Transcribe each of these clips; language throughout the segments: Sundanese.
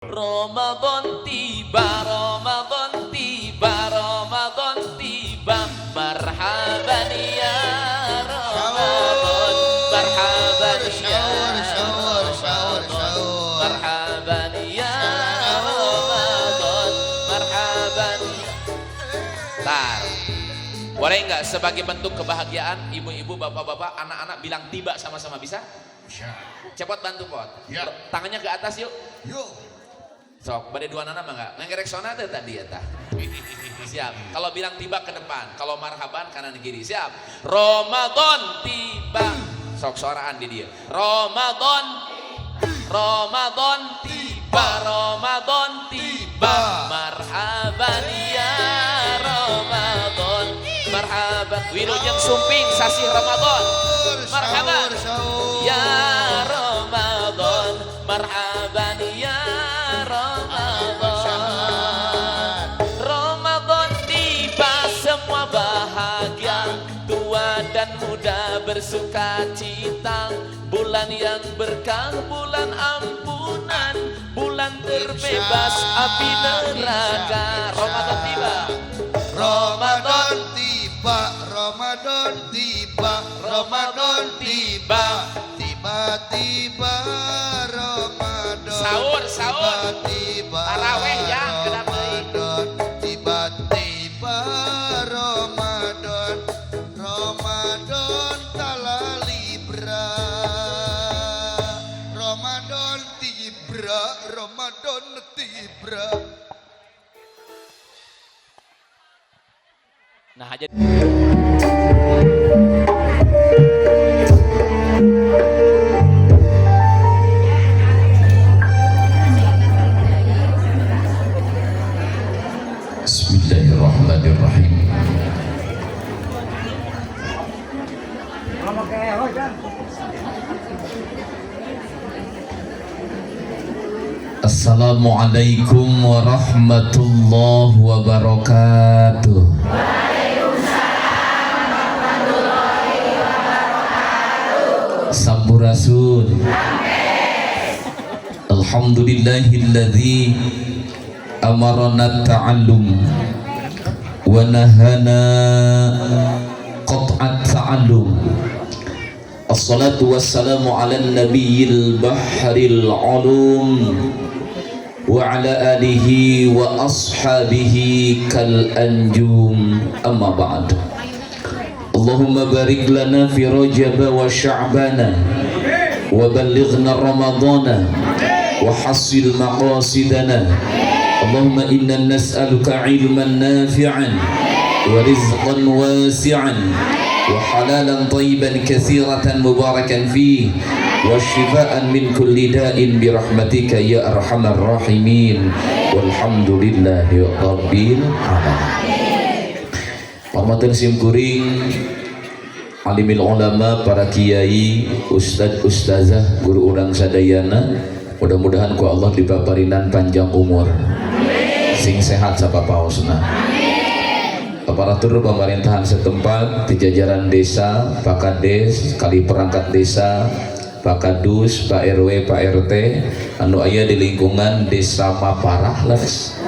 Ramadan tiba, Ramadan tiba, Ramadan tiba. Marhaban ya Ramadan, marhaban ya Ramadan, marhaban ya Ramadan, marhaban. Tar. Boleh nggak sebagai bentuk kebahagiaan ibu-ibu, bapak-bapak, anak-anak bilang tiba sama-sama, bisa? Bisa. Cepot bantu pot. Ya. Tangannya ke atas yuk. Yuk. Sok, bade dua nana mah enggak? Ngerek sona teh tadi ya tah. Siap. Kalau bilang tiba ke depan, kalau marhaban kanan kiri. Siap. Ramadan tiba. Sok soraan di dia. Ramadan, Ramadan tiba, Ramadan tiba. Marhaban ya Ramadan. Marhaban. Wilujeng sumping sasih Ramadan. Marhaban. Ya Ramadan, marhaban ya Ramadan. Ramadan tiba, semua bahagia, tua dan muda bersuka cita. Bulan yang berkah, bulan ampunan, bulan terbebas api neraka. Ramadan tiba. Ramadan tiba, Ramadan tiba, Ramadan tiba, tiba-tiba Ramadan. Sahur, sahur. Tiba-tiba Taraweh ya, kedap deui. Ramadan, tiba-tiba Ramadan, Ramadan tala libra, Ramadan tibra, Ramadan tibra. Nah aja. Bismillahirrahmanirrahim. Assalamualaikum warahmatullahi wabarakatuh. Sampurasun. Alhamdulillahilladzi amarana ta'allum wa nahana qat'at ta'allum. Assalatu wassalamu ala nabiyil bahril ulum wa ala alihi wa ashabihi kal anjum, amma ba'd. Allahumma barik lana fi Rajab wa Sya'bana wa ballighna Ramadana wa hassil maqasidana. Allahumma inna nas'aluka ilman nafi'an wa rizqan wasi'an wa halalan tayyiban katsiratan mubarakan fihi wa shifaan min kulli da'in bi rahmatika ya arhamar rahimin. Walhamdulillahi rabbil alamin. Hormatan simkuring alimil ulama, para kiai, ustad, ustazah, guru urang sadayana, mudah-mudahan ku Allah dipaparinan panjang umur, sing sehat sapapaosna. Aparatur pemerintahan setempat di jajaran desa, Pak Kades, kali perangkat desa, Pak Kadus, Pak RW, Pak RT, anu aya di lingkungan desa Maparah leres.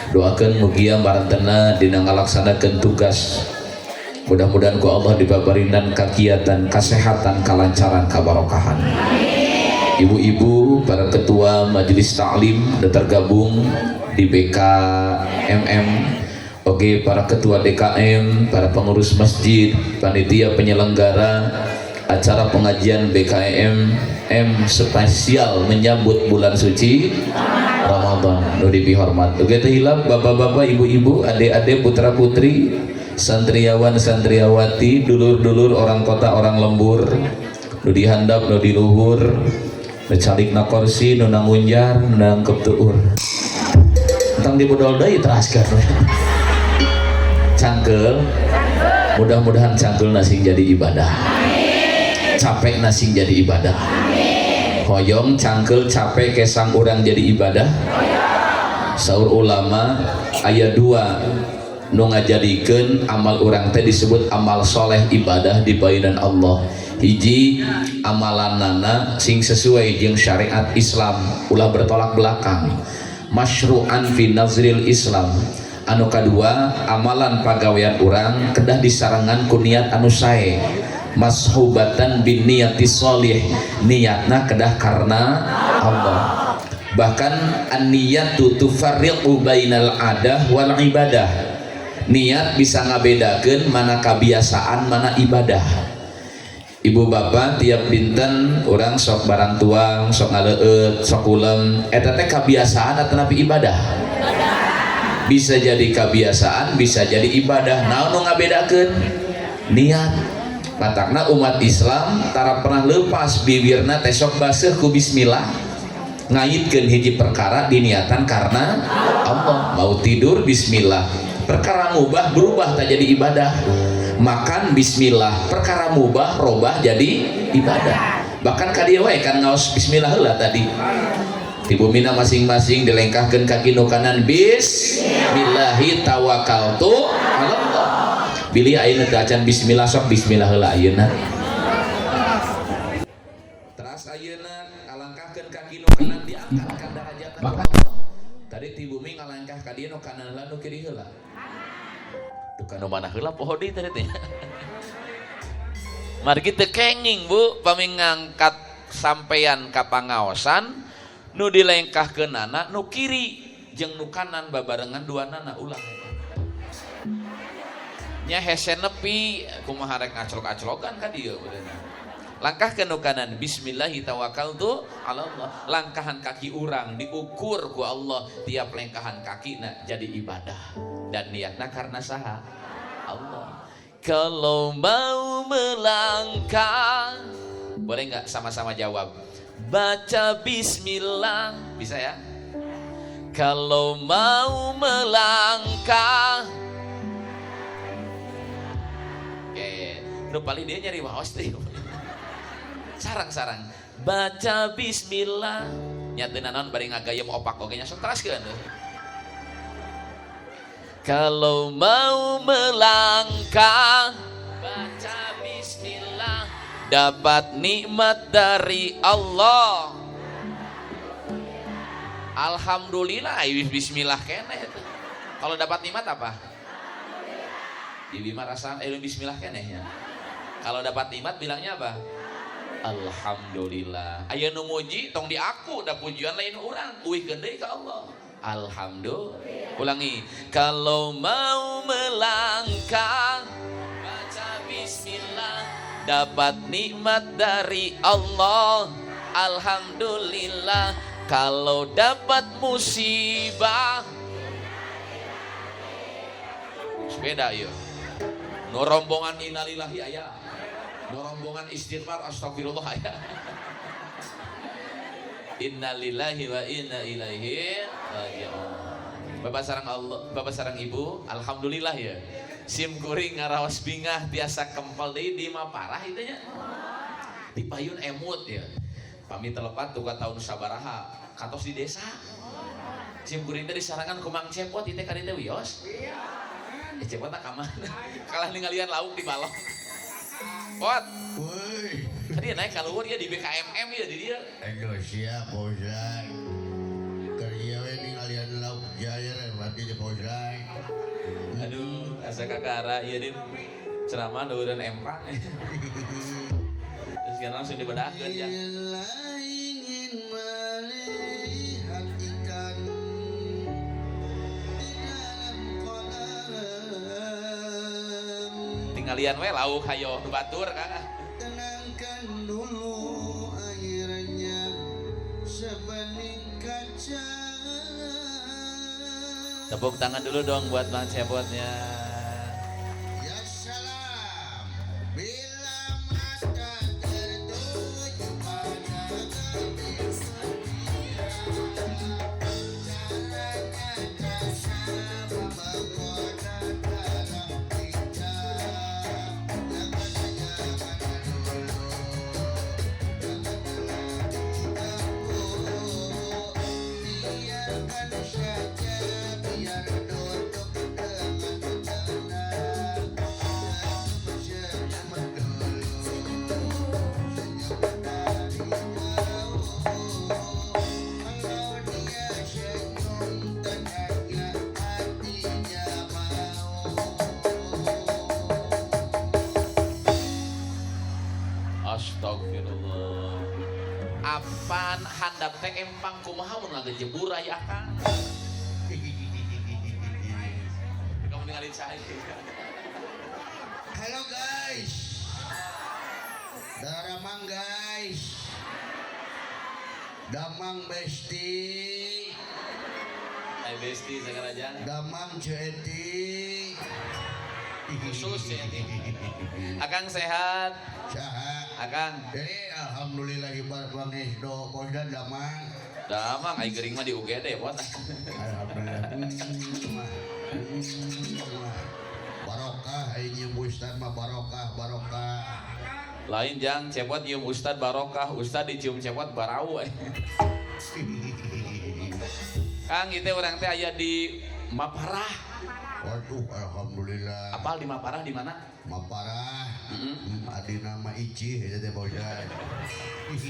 Doakan mugia marantena dina ngalaksanakeun tugas. Mudah-mudahan ku Allah dipaparinan kakiatan, kasehatan, kalancaran, kabarokahan. Ibu-ibu, para ketua majelis taklim dan tergabung di BKMM, oke, para ketua DKM, para pengurus masjid, panitia penyelenggara acara pengajian BKM M spesial menyambut bulan suci Ramadan. Nu dipihormat. Oke, teh hilap bapak-bapak, ibu-ibu, adik-adik, putra-putri, santriawan, santriawati, dulur-dulur orang kota, orang lembur, nu dihandap, nu diluhur, nu calikna kursi, nu nangunjar, nu nangkep tuur. Tentang dibodol deui teraskeun. Cangkel. Mudah-mudahan cangkel nasing jadi ibadah. Capek nasing jadi ibadah. Hoyong cangkel capek kesang urang jadi ibadah. Saur ulama aya dua nu ngajadikeun amal urang teh disebut amal soleh ibadah di payunan Allah. Hiji, amalanana sing sesuai jeung syariat Islam, ulah bertolak belakang, masyru'an fi nazril Islam. Anu kadua, amalan pagawean urang kedah disarengan ku niat anu sae, mashubatan bin niyati sholih, niatna kedah karena Allah. Bahkan an-niyatu tufarriqu bainal adah wal ibadah, niat bisa ngabedakeun mana kebiasaan, mana ibadah. Ibu bapak, tiap dinten urang sok barang tuang, sok ngaleueut, sok kulem, eta teh kebiasaan atau napi ibadah? Bisa jadi kebiasaan, bisa jadi ibadah. Naon nu ngabedakeun? Niat. Matakna umat Islam tara pernah lepas bibirna teh sok baseuh ku bismillah, ngaitkeun hiji perkara diniatan karena Allah. Mau tidur bismillah, perkara mubah berubah tak jadi ibadah. Makan bismillah, perkara mubah robah jadi ibadah. Bahkan ka dieu wae kan ngaos bismillah heula tadi. Di bumina masing-masing dilengkahkeun kaki nu kanan, bismillahi tawakkaltu 'alallah. Bilih ayeuna teu acan bismillah, sok bismillah heula ayeuna. Teras ayeuna ngalangkahkeun kaki nu kanan, diangkat ka darajatna ku Allah. Tadi ti bumi ngalangkah ka dieu, nu kanan heula, nu kiri heula? Tuh kan, nu mana heula poho deui tadi teh. Margi teu kenging, Bu, pami ngangkat sampeyan ka pangaosan, nu dilengkahkeunana nu kiri jeung nu kanan babarengan duanana, ulah. Nya hese nepi, kumaha rek ngaclok-aclokan ka dieu beuneuh. Langkah ke nu kanan, bismillahi tawakkaltu ala Allah. Langkahan kaki urang diukur ku Allah, tiap lengkahan kaki na jadi ibadah dan niatna karena saha? Allah. Kalau mau melangkah, boleh nggak sama-sama jawab? Baca bismillah, bisa ya? Kalau mau melangkah. Oke, nu paling dia nyari waos teh. Sarang-sarang baca bismillah. Nyateuna naon bari ngagayem opak oge nya, sok teraskeun. Kalau mau melangkah, baca bismillah, dapat nikmat dari Allah. Alhamdulillah, bismillah keneh itu. Kalau dapat nikmat apa? Di Bima rasa bismillah keneh ya. Kalau dapat nikmat bilangnya apa? Alhamdulillah. Aya nu muji tong diaku, da pujian lain urang, uihkeun deui ka Allah. Alhamdulillah. Ulangi. Kalau mau melangkah, baca bismillah, dapat nikmat dari Allah. Alhamdulillah. Kalau dapat musibah, sepeda yuk. Nu rombongan innalillahi aya. Nu rombongan istighfar astagfirullah aya. Innalillahi wa inna ilaihi raji'un. Bapak sareng Allah, Bapak sareng Ibu, alhamdulillah ya. Sim kuring ngaraos bingah tiasa kempel deui di mah parah itu nya. Di payun emut ya. Pami telepat tuh tahun sabaraha kantos di desa. Sim kuring teh disarangan ku Mang Cepot ieu teh ka dieu teh wios. Eh, Cepot ka mana? Kalah ningalian lauk di balong. Pot. Woi. Tadi naik ka luhur ya di BKMM ya di dia. Aduh, siap Pak Ustaz. Kerja we ningalian lauk jair berarti di Pak Ustaz. Aduh, asa kakara ieu din ceramah luhureun empang. Terus kan langsung dibedahkeun ya. Bila ingin melihat ikan di dalam kolam, Tinggalian we lauk hayo nu batur kan. tenangkan dulu airnya sebening kaca. Tepuk tangan dulu dong buat Bang Cepotnya. Ya salam, bila mata tertuju pada gadis, caranya tak sama menggoda dalam lidah. Jangan, jangan dulu, jangan diganggu, biarkan saja, biar duduk dengan tenang. Senyum dulu. Pan handap teh empang kumaha mun ngagejeburay akang. Kamu ningali saya. Halo guys. Daramang guys. Damang besti. Hai besti sagaraja. Damang Ceti. Khusus Ceti. Akang sehat. Saha? Akang. Jadi alhamdulillah ibar pangestu Bosdan damang. Damang ai gering mah di UGD pot. Alhamdulillah. Barokah ai nyium ustad mah barokah barokah. Lain jang cepot nyium ustad barokah, ustad dicium cepot barau. Kang itu orang teh aya di Maparah. Waduh alhamdulillah. Apal di Maparah di mana? Maparah. Adina mah Ici eta teh Bosdan.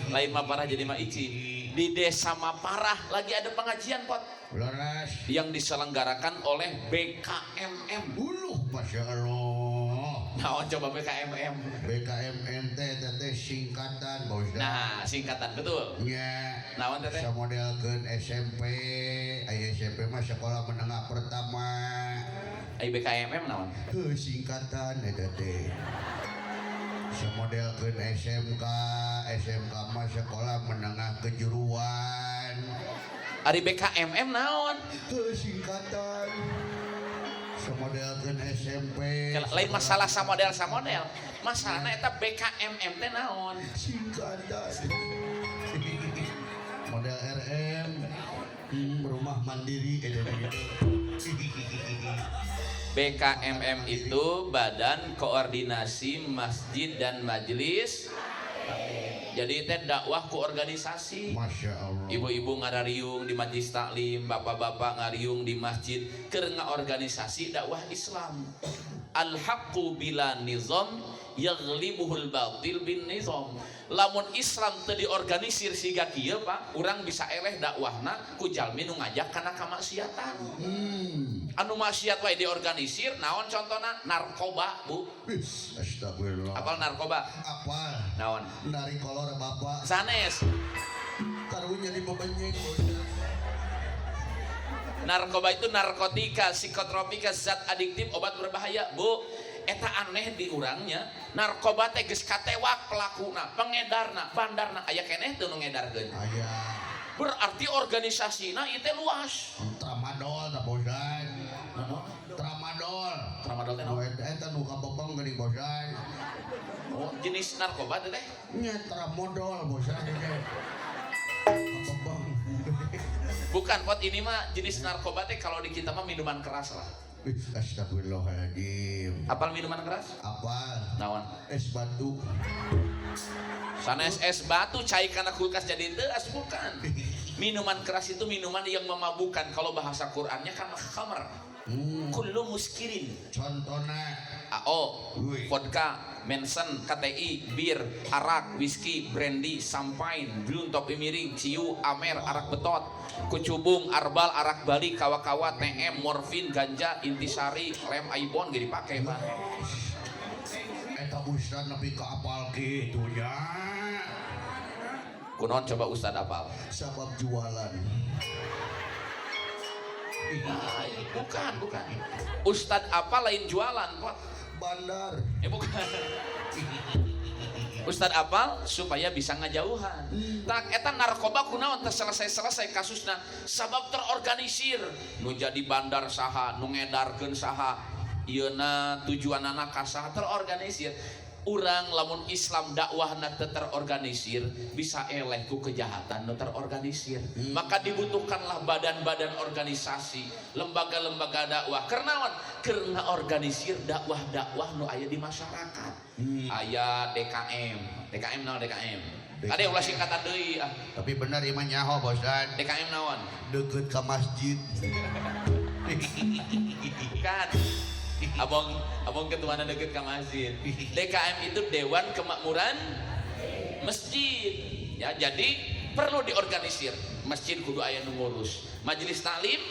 Lain Maparah jadi mah Ici. Di desa Maparah lagi ada pengajian pot Leres. yang diselenggarakan oleh BKMM. Uluh Masya Allah. Nah, coba BKMM. BKMN teh teh singkatan Bosdan. Nah, singkatan betul. Nya. Naon teteh? Samodelkeun SMP, aya SMP mah sekolah menengah pertama. Ai BKMM naon? Heuh singkatan eta teh. Samodelkeun SMK, SMK mah sekolah menengah kejuruan. Ari BKMM naon? Heuh singkatan. Samodelkeun SMP. Lain masalah samodel samodel. Masalahna eta BKMM teh naon? Singkatan. Model RM, rumah mandiri eta teh gitu. BKMM itu Badan Koordinasi Masjid dan Majelis. Jadi teh dakwah ku organisasi. Masya Allah. Ibu-ibu ngarariung di majlis taklim, bapak-bapak ngariung di masjid, keur ngaorganisasi dakwah Islam. Al haqqu bila nizam yaghlibuhul batil bin nizam. Lamun Islam teu diorganisir siga kieu Pak, urang bisa eleh dakwahna ku jalmi nu ngajak kana kamaksiatan. Anu maksiat wae diorganisir, naon contona? Narkoba, Bu. Astagfirullah. Apal narkoba? Apal. Naon? Dari kolor bapak. Sanes. Karunya di bebenyeng. Narkoba itu narkotika, psikotropika, zat adiktif, obat berbahaya, Bu. Eta aneh di urangnya, narkoba teh geus katewak pelakuna, pengedarna, bandarna, aya keneh teu nu ngedarkeun. Aya. Berarti organisasina ieu teh luas. Tramadol tah bosan. Tramadol. Tramadol teh naon? Eta nu kabebeng geuning bosan. Oh, jenis narkoba teh teh? Nya tramadol bosan teh. Kabebeng. Bukan, pot ini mah jenis narkoba teh kalau di kita mah minuman keras lah. Astagfirullahaladzim. Apal minuman keras? Apal. Naon? Es batu. Sanes es batu cai kana kulkas jadi teas bukan. Minuman keras itu minuman yang memabukkan. Kalau bahasa Qur'annya kan khamr. Kullu muskirin. Contohna AO, Wih. vodka, Manson, KTI, bir, arak, whisky, brandy, champagne, blue topi miring, ciu, amer, arak betot, kucubung, arbal, arak Bali, kawa-kawa, TM, morfin, ganja, intisari, lem aibon gak dipake, Pak. Eta ustad nepi ka apal kitu nya. Kunaon coba ustad apal? Sabab jualan. Nah, bukan, bukan. Ustad apa lain jualan, Pak? Bandar. Bukan. Ustad apal supaya bisa ngajauhan. Tak eta narkoba kunaon teu selesai-selesai kasusna sabab terorganisir. Nu jadi bandar saha, nu ngedarkeun saha, ieuna tujuanana ka saha terorganisir. Urang lamun Islam dakwahna teu terorganisir bisa eleh ku kejahatan nu terorganisir. Maka dibutuhkanlah badan-badan organisasi, lembaga-lembaga dakwah. Karena naon? Karena organisir dakwah-dakwah nu aya di masyarakat. Aya DKM. DKM naon DKM? DKM. Ada ulah singkatan deui ah. Tapi bener ieu mah nyaho bosan. DKM naon? Deket ka masjid. Kan abang abang ketuana deket ke masjid. DKM itu Dewan Kemakmuran Masjid. Ya, jadi perlu diorganisir. Masjid kudu aya nu ngurus. Majelis taklim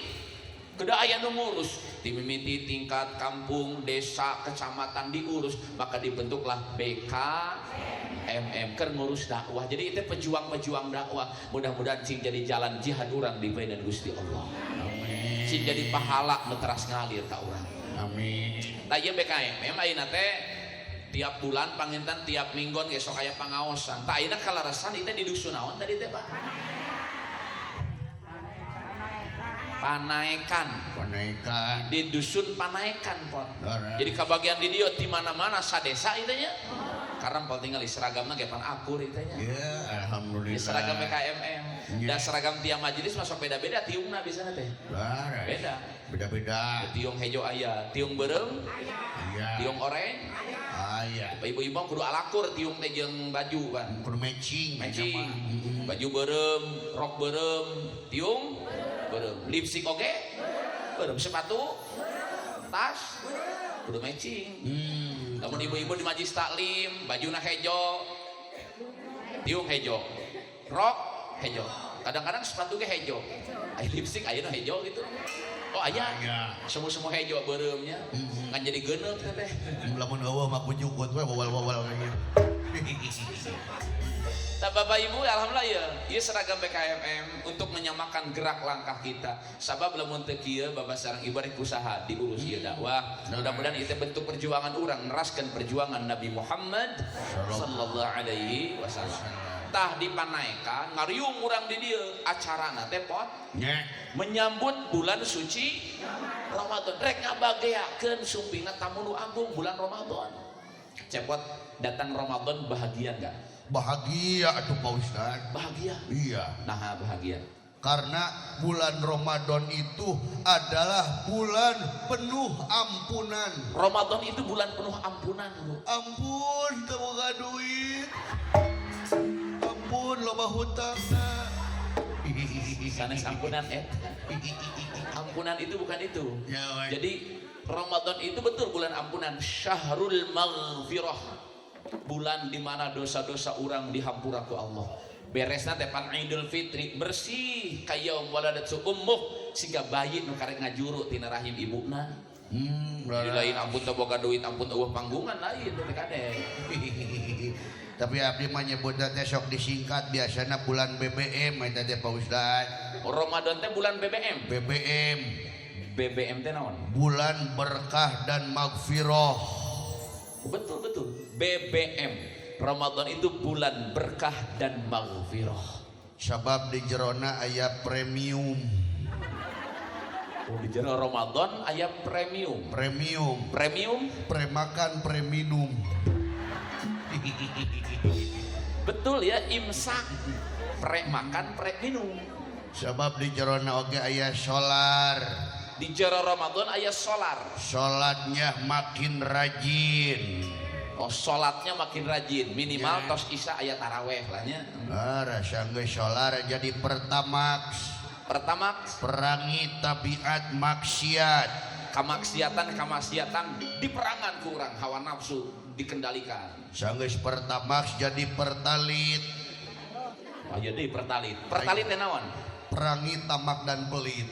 kudu aya nu ngurus. Dimimiti tingkat kampung, desa, kecamatan diurus, maka dibentuklah BK. MM keur ngurus dakwah. Jadi itu pejuang-pejuang dakwah, mudah-mudahan cing jadi jalan jihad urang di payunan Gusti Allah. Amin. Cing jadi pahala nu teras ngalir ka urang. Amin. Tah, ieu BKMM ayeuna teh tiap bulan panginten, tiap minggon ge sok aya pangaosan. Tah, ayeuna kaleresan itu di dusun naon tadi teh, Pak? Panaekan. Panaekan. Di dusun Panaekan, Pon. Leres. Jadi kabagian di dieu ti mana-mana sadesa itu nya. Karena pol tinggal di seragamna ge pan akur itu nya. Ya, alhamdulillah. Di seragam BKMM Ya. dan seragam tiap majelis masuk beda-beda tiungna biasanya teh. Leres. Beda. Beda-beda. Tiung hejo aya, tiung beureum, Iya. tiung oranye. Aya. Ibu-ibu kudu alakur tiung teh jeung baju kan. Kudu matching. Matching. Mm-mm. Baju beureum, rok beureum, tiung beureum, lipstick oge beureum, sepatu, tas kudu matching. Lamun ibu-ibu di majlis taklim, bajuna hejo, tiung hejo, rok hejo, kadang-kadang sepatu ge hejo. Aya lipstick aya nu hejo gitu. Oh, aya. Aya. Semua-semua hejo beureumnya. Ngan jadi geuneuk teh teh. Lamun euweuh mah kujukut we bawal-bawal kayak gitu. Nah, Bapak Ibu, alhamdulillah ya, ieu seragam BKMM untuk menyamakan gerak langkah kita. Sabab lamun teu kieu, Bapak sareng Ibu, rek usaha diurus ieu dakwah. Mudah-mudahan itu bentuk perjuangan urang neraskeun perjuangan Nabi Muhammad sallallahu alaihi wasallam. Tah, di Panaekan ngariung urang di dieu, acarana teh, Pot, Nya. Menyambut bulan suci Ramadan, rek ngabageakeun sumpingna tamu nu agung bulan Ramadan. Cepot, datang Ramadan bahagia enggak? Bahagia atuh, Pak Ustad. Bahagia? Iya. Nah, bahagia. Karena bulan Ramadan itu adalah bulan penuh ampunan. Ramadan itu bulan penuh ampunan, Bu. Ampun, teu boga duit. Ampun, loba hutangna. Sanes ampunan, eh. Ampunan itu bukan itu. Ya, baik. Jadi Ramadan itu betul bulan ampunan, syahrul maghfirah. Bulan di mana dosa-dosa orang dihampura ku Allah. Beresna teh pan Idul Fitri, bersih kayaum waladatsu ummuh, siga bayi nu karek ngajuru tina rahim ibuna. Jadi lain ampun teu boga duit, ampun euweuh panggungan, lain teh kade. Tapi abdi mah nyebutna teh sok disingkat biasana bulan BBM eta teh, Pak Ustad. Ramadan teh bulan BBM. BBM. BBM teh naon? Bulan berkah dan magfirah. Betul betul. BBM. Ramadan itu bulan berkah dan maghfirah. Sabab di jerona aya premium. Oh, di jero Ramadan aya premium. Premium. Premium? Premakan, preminum. Betul ya, imsak. Pre makan, pre minum. Sabab di jerona oge aya solar. Di jero Ramadan aya solar. Salatnya makin rajin. Oh, salatnya makin rajin. Minimal Ya. tos isya aya taraweh lah nya. Ah, rasa geus solar jadi Pertamax. Pertamax. Perangi tabiat maksiat. Kamaksiatan kamaksiatan diperangan ku urang, hawa nafsu dikendalikan. Sanggeus Pertamax jadi Pertalit. Oh, jadi Pertalit. Pertalit teh naon? Perangi tamak dan pelit.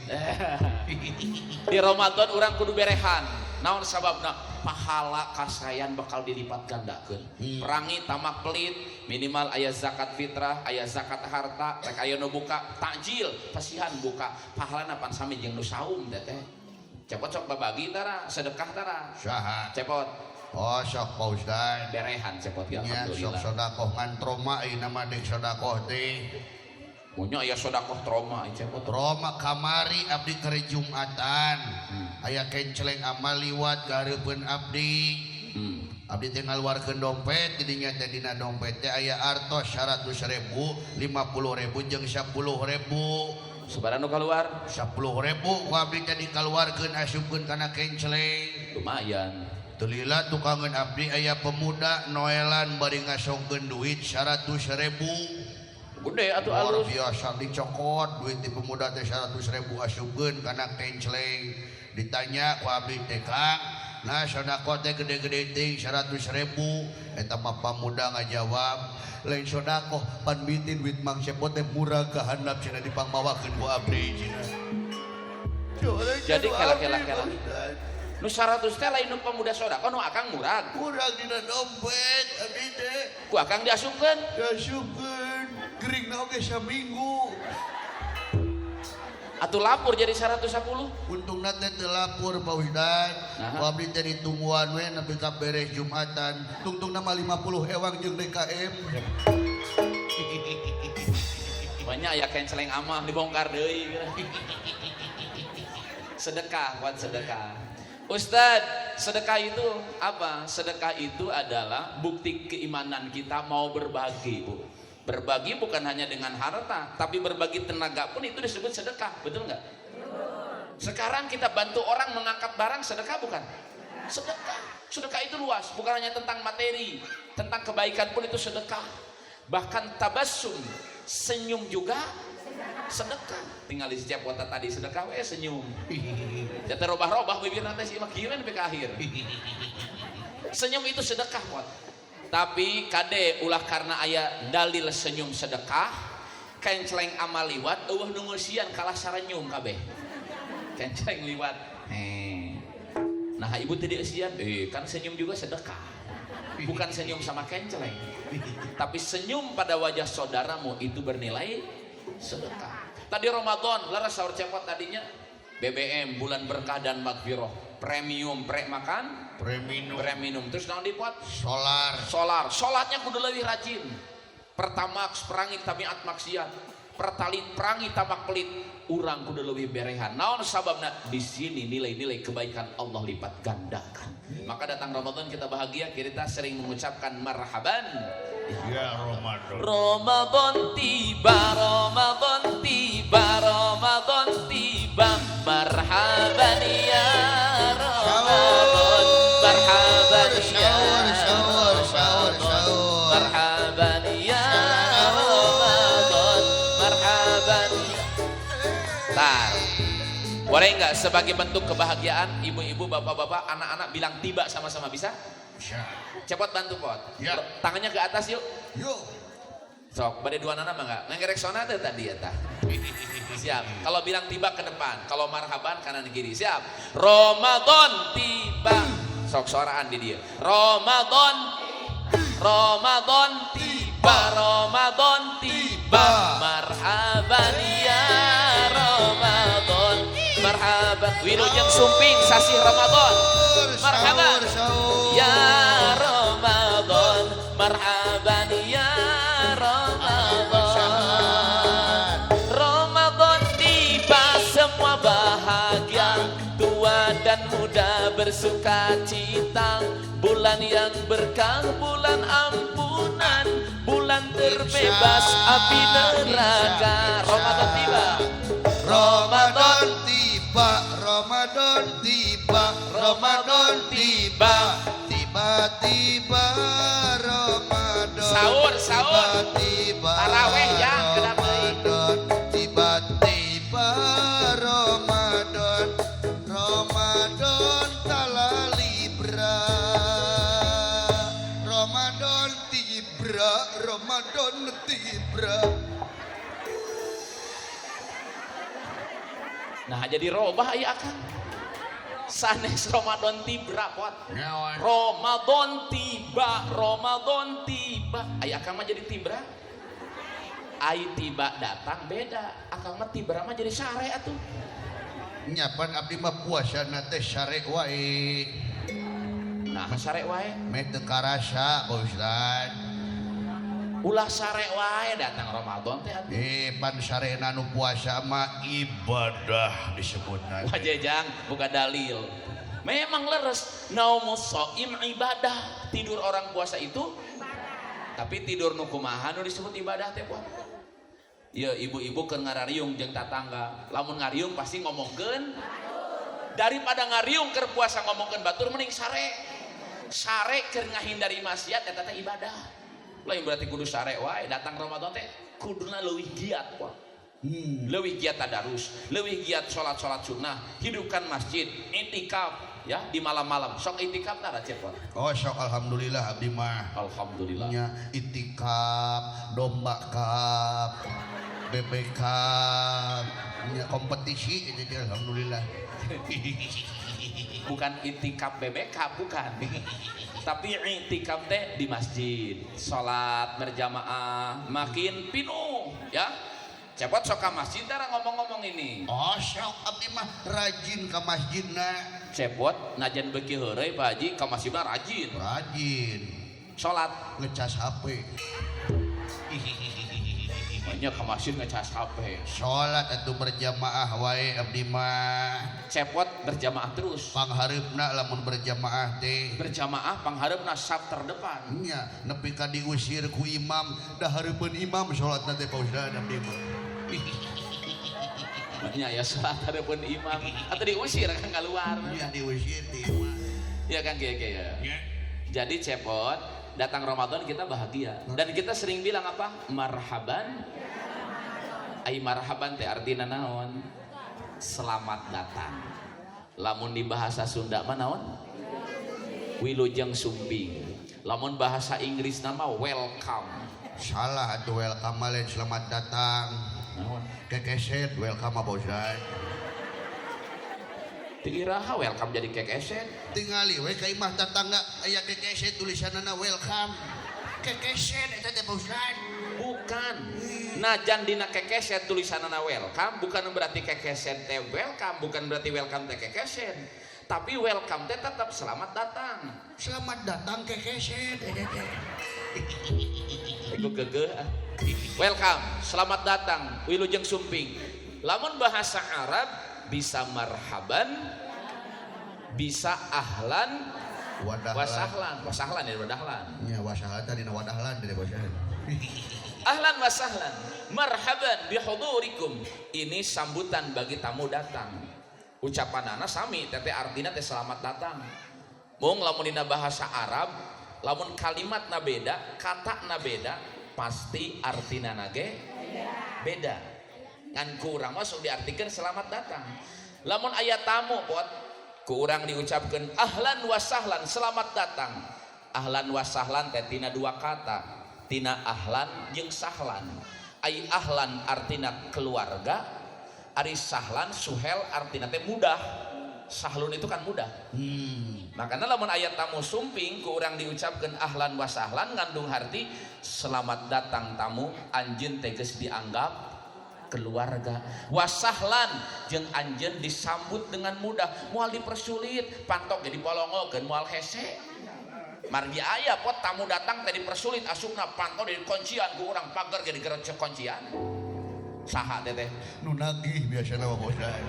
Di Ramadan urang kudu berehan. Naon sababna? Pahala kasayan bakal dilipat gandakeun. Perangi tamak pelit, minimal aya zakat fitrah, aya zakat harta, rek aya nu buka takjil, pasihan buka. Pahalana pan sami jeung nu saum teh teh. Cepot sok babagi tara, sedekah tara. Saha? Cepot. Oh, sok, Pak Ustad. Berehan cepot ya, Nya sok alhamdulillah. Sodakoh ngan trauma ayeuna mah dek sodakoh teh. Punya aya sodakoh trauma cepot. Trauma kamari abdi keur Jumatan. Aya kenceleng amal liwat gareupeun abdi. Abdi teh ngaluarkeun dompet, jadinya teh dina dompet teh aya artos 100.000, 50.000 jeung 10.000. Sabaraha nu keluar? 10.000 ku abdi teh dikaluarkeun, asupkeun kana kenceleng. Lumayan. Teu lila tukangeun abdi aya pemuda noelan bari ngasongkeun duit 100.000. Gede atuh, Luar alus. biasa, dicokot duit di pemuda teh 100.000, asupkeun kana kenceleng. Ditanya ku abdi teh, "Kang, nah sodakoh teh gede-gede ting 100.000?" Eta mah pamuda ngajawab, "Lain sodakoh, pan bitin duit Mang Cepot teh murah ka handap cenah, dipangmawakeun ku abdi cenah." Jadi kela kela kela. Nu 100 teh lain nu pemuda sodakoh, nu akang murag. Kurang dina dompet abdi teh. Ku akang diasupkeun. Diasupkeun. Geringna oge saminggu. Atuh lapur jadi 110. Untungna teh teu lapur Pak Ustad. Nah. Ku abdi teh ditungguan we nepi ka beres Jumatan. Tungtungna mah 50 ewang jeung DKM. Banyak ya kenceleng amah dibongkar deui. Sedekah, buat sedekah. Ustad, sedekah itu apa? Sedekah itu adalah bukti keimanan kita mau berbagi, Bu. Berbagi bukan hanya dengan harta, tapi berbagi tenaga pun itu disebut sedekah, betul nggak? Sekarang kita bantu orang mengangkat barang, sedekah bukan? Sedekah. Sedekah itu luas, bukan hanya tentang materi, tentang kebaikan pun itu sedekah. Bahkan tabassum, senyum juga sedekah. Tinggal di setiap kota tadi sedekah we senyum. Jatuh robah-robah bibir nanti sih mah kieu we nepi ka akhir. Senyum itu sedekah, pot. Tapi kade ulah karena aya dalil senyum sedekah, kenceleng amal liwat eueuh nu ngeusian kalah sarenyum kabeh. Kenceleng liwat. Nah, ibu teu dieusian, kan senyum juga sedekah. Bukan senyum sama kenceleng. Tapi senyum pada wajah saudaramu itu bernilai sedekah. Tadi Ramadan, leres sahur cepot tadinya BBM bulan berkah dan magfirah, premium pre makan, Premium, premium. Terus naon dipot? Solar. Solar. Solatnya kudu leuwih rajin. Pertamax perangi tabiat maksiat. Pertalit perangi tamak pelit. Urang kudu leuwih berehan. Naon sababna? Di sini nilai-nilai kebaikan Allah lipat gandakan. Maka datang Ramadan kita bahagia, kita sering mengucapkan marhaban. Ya Ramadan. Ramadan tiba, Ramadan tiba, Ramadan tiba. Marhaban ya Ramadan. Marhaban ya Sahur, sahur, sahur, sahur. Marhaban ya Ramadan. Marhaban. Tar. Boleh nggak sebagai bentuk kebahagiaan ibu-ibu, bapak-bapak, anak-anak bilang tiba sama-sama bisa? Bisa. Cepat bantu pot. Ya. Tangannya ke atas yuk. Yuk. Sok, pada dua nana mah enggak? Ngerek sona tuh tadi ya tah. Siap. Kalau bilang tiba ke depan, kalau marhaban kanan kiri. Siap. Ramadan tiba. Sok soraan di dia. Ramadan, Ramadan tiba, Ramadan tiba. Marhaban ya Ramadan. Marhaban. Wilujeng sumping sasih Ramadan. Marhaban. Sahur, sahur. Ya Ramadan, marhaban ya Ramadan. Ramadan tiba semua bahagia, tua dan muda bersuka cita. Bulan yang berkah, bulan ampunan, bulan terbebas api neraka. Ramadan tiba. Ramadan tiba, Ramadan tiba, Ramadan tiba, tiba-tiba Ramadan. Sahur, sahur. Tiba-tiba Taraweh ya, kedap deui. Ramadan, tiba-tiba Ramadan, Ramadan tala libra. Ramadan tibra, Ramadan tibra. Nah jadi robah ya akang. Sanes Ramadan tibra pot. Nyawa. Ramadan tiba, Ramadan tiba. Ai akang mah jadi tibra. Ai tiba datang beda. Akang mah tibra mah jadi sare atuh. Nyapan abdi mah puasa teh sare wae. Nah sare wae. Meh teu karasa Pak Ustad. Ulah sare wae datang Ramadan teh atuh. Pan sarena nu puasa mah ibadah disebutna. Wah jejang buka dalil. Memang leres naumus shaim ibadah. Tidur orang puasa itu tapi tidur nu kumaha nu disebut ibadah teh puan. Ya ibu-ibu keur ngarariung jeung tatangga. Lamun ngariung pasti ngomongkeun daripada ngariung keur puasa ngomongkeun batur mending sare. Sare keur ngahindari maksiat eta teh ibadah. Lain berarti kudu sare wae datang Ramadan teh kuduna leuwih giat puan. Leuwih giat tadarus, leuwih giat salat-salat sunnah, hidupkan masjid, itikaf ya di malam-malam. Sok itikaf tara cepot. Oh sok alhamdulillah abdi mah. Alhamdulillah. Nya itikaf, domba kap, bebek kap, nya kompetisi itu alhamdulillah. Bukan itikaf BBK, bukan. Tapi itikaf teh di masjid, salat berjamaah, makin pinuh ya. Cepot sok ka masjid tara ngomong-ngomong ini. Oh sok abdi mah rajin ka masjidna. Cepot najan beuki heureuy Pak Haji ka masjid mah rajin. Rajin. Salat ngecas HP. Banyak ke masjid ngecas HP. Salat atuh berjamaah wae abdi mah. Cepot berjamaah terus. Panghareupna lamun berjamaah teh. Berjamaah panghareupna saf terdepan. Nya nepi ka diusir ku imam, da hareupeun imam salatna teh Pak Ustad abdi mah. Nya ya salat hareupeun imam atau diusir kan keluar. Nya diusir ti imam. Ya kan kieu ya. Jadi cepot datang Ramadan kita bahagia dan kita sering bilang apa? Marhaban. Ai marhaban teh artina naon? Selamat datang. Lamun di bahasa Sunda mah naon? Wilujeng sumping. Lamun bahasa Inggris nama welcome. Salah atuh welcome mah lain selamat datang. Naon? Kekeset welcome mah Pak. Ti iraha welcome jadi kekeset? Tingali we ka imah tetangga aya kekeset tulisanana welcome. Kekeset eta teh Pak Ustad. Bukan. Najan dina kekeset tulisanana welcome bukan berarti kekeset teh welcome, bukan berarti welcome teh kekeset. Tapi welcome teh tetap selamat datang. Selamat datang kekeset eta teh. Iku geugeuh. Welcome, selamat datang, wilujeng sumping. Lamun bahasa Arab bisa marhaban, bisa ahlan, wadahlan. Wasahlan, wasahlan ya wadahlan. Nya wasahlan tadi na wadahlan tadi Pak Ustad. Ahlan wasahlan, marhaban bihudurikum. Ini sambutan bagi tamu datang. Ucapan anak sami, tete artinya teh selamat datang. Mung lamun dina bahasa Arab, lamun kalimat na beda, kata na beda, pasti artina nage beda. Ngan kurang masuk diartikan selamat datang. Lamun aya tamu pot kurang diucapkan ahlan wasahlan, selamat datang. Ahlan wasahlan teh tina dua kata, tina ahlan jeung sahlan. Ai ahlan artina keluarga, ari sahlan suhel artina teh mudah. Sahlun itu kan mudah. Makanya lamun ayat tamu sumping ku urang diucapkan ahlan wasahlan ngandung arti selamat datang tamu, anjeun teh geus dianggap keluarga. Wasahlan jeung anjeun disambut dengan mudah, moal dipersulit, pantok ge dipolongokeun moal hese. Margi aya pot tamu datang teh dipersulit asupna pantok di kuncian ku urang pagar ge digerecek kuncian. Saha teh teh? Nu nagih biasana mah Pak Ustad.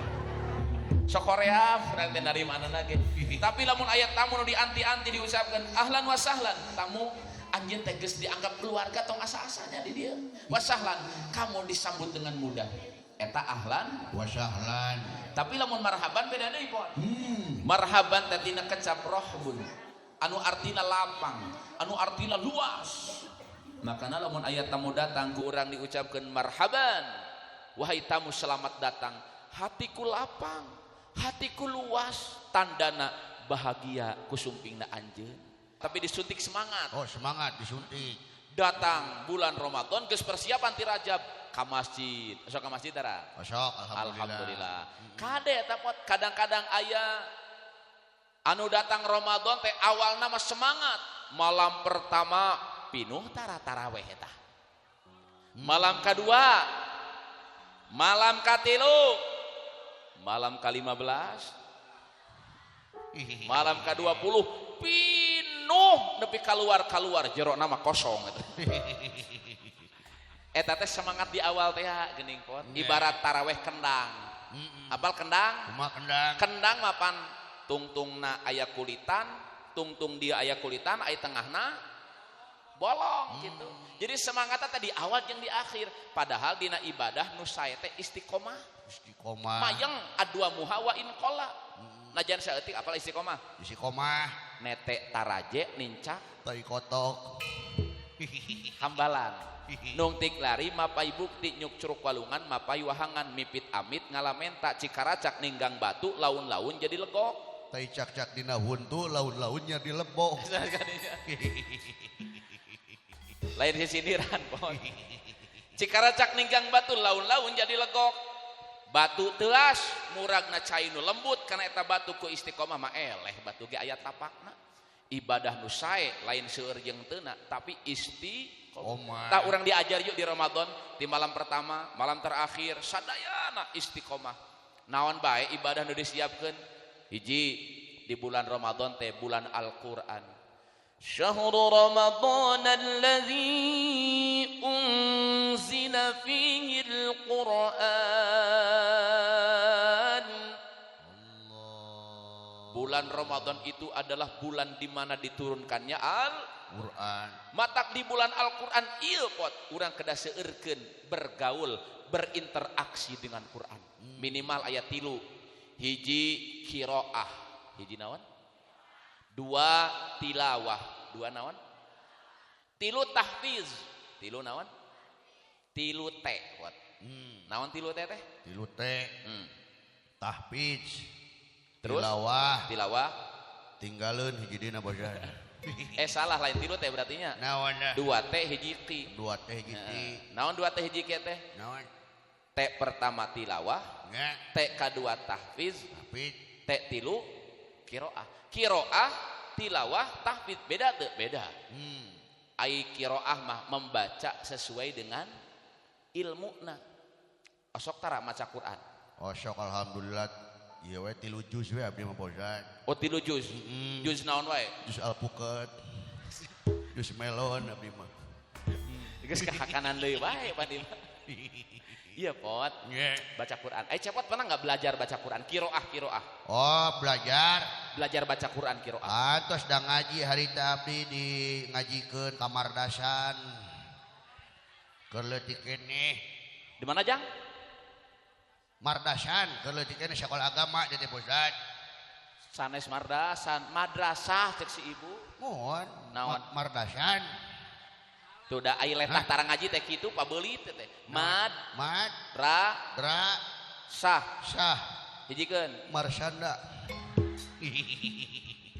Sok Korea nanti dari mana lagi. Tapi lamun ayat tamu nu dianti-anti diucapkan ahlan wasahlan, tamu anjeun teh geus dianggap keluarga tong asa-asanya di dia. Wasahlan, kamu disambut dengan mudah. Eta ahlan wasahlan. Tapi lamun marhaban beda deui pot. Marhaban teh tina kecap rohbun, anu artina lapang, anu artina luas. Makana lamun ayat tamu datang ku urang diucapkeun marhaban, wahai tamu selamat datang. Hatiku lapang, hatiku luas, tandana bahagia kusumpingna anjeun. Tapi disuntik semangat. Oh, semangat disuntik. Datang bulan Ramadan geus persiapan ti Rajab ka masjid. Sok ka masjid tara? Sok, alhamdulillah. Alhamdulillah. Kade eta pot kadang-kadang aya anu datang Ramadan teh awalna mah semangat. Malam pertama pinuh tara taraweh eta. Malam kedua, malam katilu, malam ke-15, malam ke-20 pinuh nepi keluar-keluar jero nama kosong eta. Eta teh semangat di awal teh geuning pot. Ibarat taraweh kendang. Apal kendang? Kumaha kendang? Kendang mapan tungtungna aya kulitan, tungtung dia aya kulitan, aya tengahna bolong gitu. Jadi semangatnya tadi awal jeung di akhir. Padahal dina ibadah nu sae teh istiqomah. Istiqomah. Mayeng adua muha wa in qala. Najan saeutik apal istiqomah? Istiqomah. Nete taraje nincak tai kotok. Hambalan. Nungtik lari mapai bukti nyuk curug walungan mapai wahangan mipit amit ngalamenta cikaracak ninggang batu laun-laun jadi legok. Tai cak-cak dina huntu laun-launnya dilebok. Lain sisindiran pon. Cikaracak ninggang batu laun-laun jadi legok. Batu teuas muragna cai nu lembut kana eta batu ku istiqomah mah eleh batu ge aya tapakna. Ibadah nu sae lain seueur jeung teuna tapi istiqomah. Tah urang diajar yuk di Ramadan di malam pertama, malam terakhir sadayana istiqomah. Naon bae ibadah nu disiapkeun? Hiji di bulan Ramadan teh bulan Al-Qur'an. Syahrul Ramadan allazi unzila fihi al-Qur'an. Allah. Bulan Ramadan itu adalah bulan di mana diturunkannya Al-Qur'an. Matak di bulan Al-Qur'an ieu pot urang kedah seueurkeun bergaul, berinteraksi dengan Qur'an. Minimal ayat 3. Hiji qiraah, hiji naon? 2 tilawah, 2 naon? 3 tahfiz, 3 naon? 3 T wat. Naon 3 T teh? 3 T. Tahfiz. Terus tilawah, tilawah. Tinggalin hiji dina bosan. Salah lain 3 T berarti nya. Naon? 2 T hiji Q. 2 T hiji Q. Naon 2 T hiji Q teh? Naon? T pertama tilawah, T kedua tahfiz, T tilu kiroah. Kiroah, tilawah, tahfiz beda tuh, beda. Ai kiroah mah membaca sesuai dengan ilmuna. Osok tara maca Quran. Osok alhamdulillah. Ieu we 3 juz we abdi mah bosan. Oh 3 juz. Juz naon wae? Juz alpukat. Juz melon abdi mah. Geus kahakanan deui wae padi mah. Iya pot, baca Quran. Cepot pernah nggak belajar baca Quran? Kiroah, kiroah. Oh belajar. Belajar baca Quran kiroah. Atos dah ngaji hari abdi di ngajikeun kamar dasan. Keur leutik keneh. Di mana jang? Mardasan, keur leutik keneh sekolah agama di teh Ustad. Sanes mardasan, madrasah cek si ibu. Mohon. Naon? Mardasan. Tuh dah ai letah tarang ngaji teh kitu pabeuli teh teh. Mad, mad, ra, ra, sah, sah. Hijikeun. Marsanda.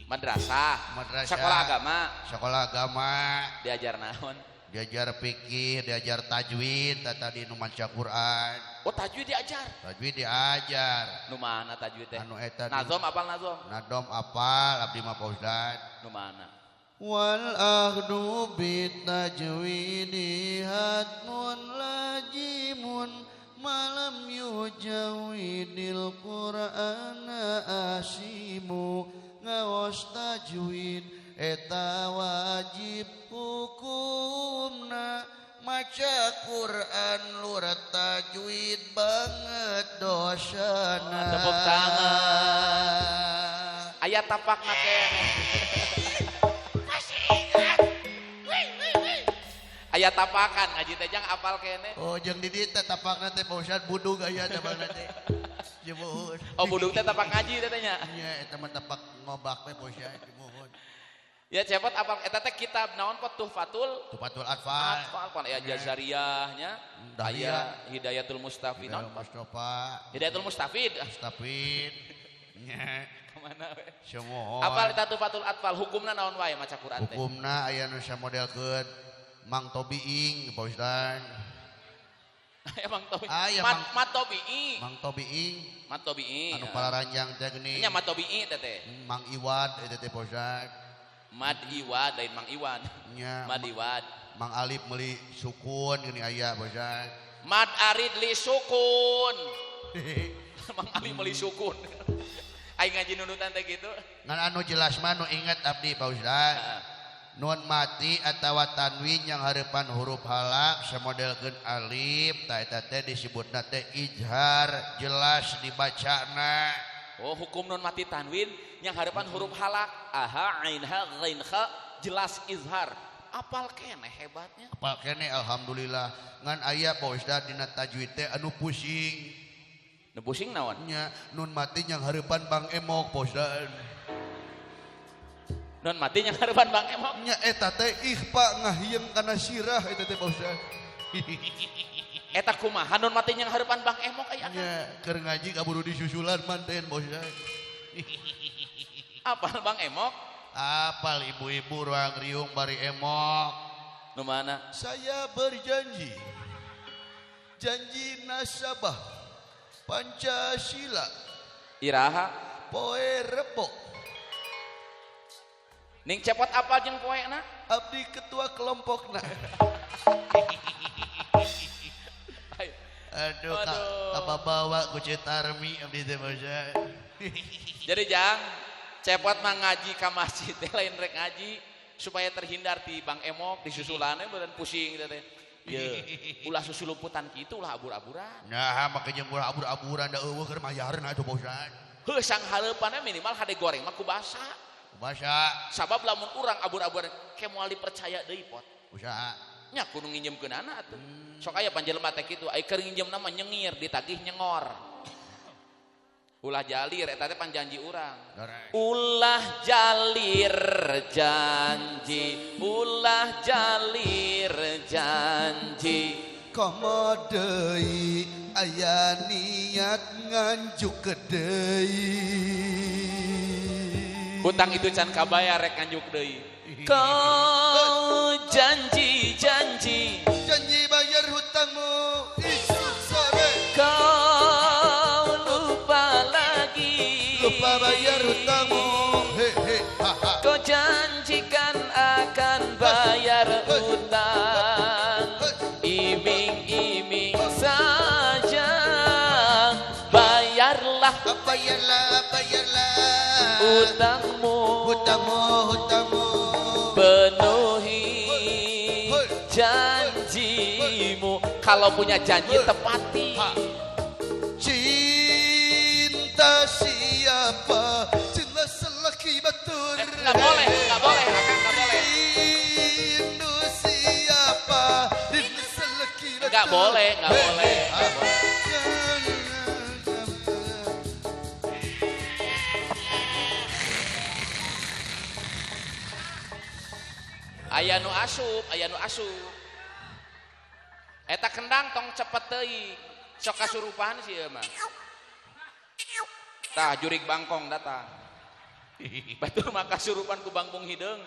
Madrasah. Madrasah. Sekolah agama. Sekolah agama. Diajar naon? Diajar fikih, diajar tajwid, tadi nu maca Quran. Oh, tajwid diajar. Tajwid diajar. Nu mana tajwid teh? Anu eta. Nazom apal nazom? Nazom apal abdi mah Pak Ustad. Nu mana? Wal ahdu bitajwidi hatmun lajimun malam yujawidil qur'ana asimu ngaos tajwid eta wajib hukumna maca Quran lur tajwid banget dosana. Tepuk tangan. Aya tapakna keneh. Aya tapakan ngaji teh jang apal keneh. Oh jeung di dieu teh tapakna teh Pak Ustad budug aya tapakna teh. Jemuhun. Oh budug teh tapak ngaji teh teh nya. Nya eta mah tapak ngobak we Pak Ustad jemuhun. Ya cepot apal eta teh kitab naon pot Tuhfatul Tuhfatul Atfal. Atfal pan aya Jazariyah nya. Aya Hidayatul Mustafid naon Mustafa. Hidayatul Mustafid. Mustafid. Nya. Kemana we? Jemuhun. Apal eta Tuhfatul Atfal hukumna naon wae maca Quran teh? Hukumna aya nu samodelkeun Mang Tobiing, Pak Ustad. Mang Tobiing. Mat Tobiing. Mang Tobiing. Mat Tobiing. Anu pararanjang teh geuning. Nya Mat Tobiing teh teh. Mang Iwad eta teh Pak Ustad. Mad Iwad lain Mang Iwan. Nya. Mad Iwad. Mang Alif meuli sukun geuning aya Pak Ustad. Mad Arid li sukun. Mang Alif meuli sukun. Aing ngaji nundutan teh kitu. Ngan anu jelas mah nu inget abdi Pak Ustad. Nun mati atawa tanwin yang harapan huruf halak samodelkeun alif ta eta teh disebutna teh ijhar jelas dibacana. Oh hukum nun mati tanwin yang harapan huruf halak aha ain ha ghain kha jelas izhar. Apal keneh hebatnya. Apal keneh alhamdulillah. Ngan aya Pak Ustad dina tajwid teh anu pusing. Nu pusing naon? Nya nun mati yang harapan Bang Emok Pak Ustad. Nun mati yang harapan Bang Emok. Nya eta teh ikhfa ngahieung kana sirah eta teh Pak Ustad. Eta kumaha nun mati yang harapan Bang Emok aya kan? Nya keur ngaji kaburu disusulan manten Pak Ustad. Apal Bang Emok? Apal ibu-ibu ruang riung bari emok. Nu mana? Saya berjanji janji nasabah Pancasila. Iraha? Poe Rebo. Ning Cepot apal jeung poena? Abdi ketua kelompokna. Aduh, apa bawa ku Cetarmi abdi teh basa. Jadi jang Cepot mah ngaji ka masjid teh lain rek ngaji supaya terhindar ti Bang Emok disusulane beureun pusing teh. Ye, ulah susulumputan kitu ulah abur-aburan. Nah, make jeung ulah abur-aburan da eueuh keur mayareun atuh bosan. Heuh sanghareupanna minimal hade goreng mah ku basa. Ku basa. Sabab lamun urang abur-aburan ke moal dipercaya deui pot. Usaha. Nya kudu nginjemkeunana atuh. Sok aya panjelema teh kitu, ai keur nginjemna mah nyengir ditagih nyengor. Ulah jalir eta teh panjanji urang. Ulah jalir janji, ulah jalir janji. Komo deui aya niat nganjuk deui. Hutang itu can kabayar rek nganjuk deui. Kau janji-janji, janji bayar hutangmu isuk sore. Kau lupa lagi, lupa bayar hutangmu. He he ha ha. Kau janjikan akan bayar hutang, iming-iming saja. Bayarlah, bayarlah, bayarlah hutangmu, hutangmu, hutangmu. Penuhi janjimu. Kalau punya janji tepati. Cinta siapa? Cinta selaki batur. Nggak boleh, nggak boleh, akang nggak boleh. Rindu siapa? Rindu selaki batur. Nggak boleh, nggak boleh. Nggak boleh. Aya nu asup, aya nu asup. Eta kendang tong cepet teuing. Sok kasurupan sih ieu mah. Tah jurig bangkong datang. Batur mah kasurupan ku bangkong hideung.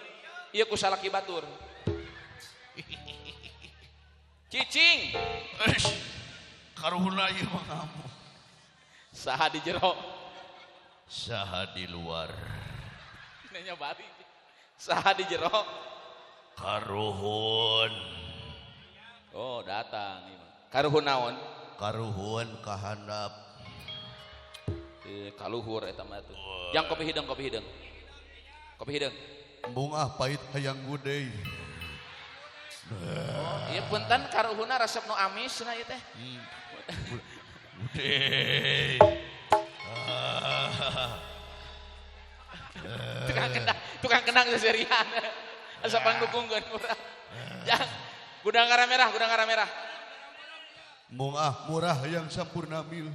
Ieu ku salaki batur. Cicing. Karuhuna ieu mah ngamuk. Saha di jero? Saha di luar? Nanya balik. Saha di jero? Karuhun. Oh, datang. Karuhun naon? Karuhun kahandap. Kaluhur eta mah tuh. Jang kopi hideung, kopi hideung. Kopi hideung. Bungah pahit hayang gudei. Oh, ieu punten karuhunna resep nu amis cenah ieu teh. Gudei. Tukang kendang seserian. Asa pangdukungkeun urang. Jang, gudang garam merah, gudang garam merah. Mungah murah yang sampurna mil.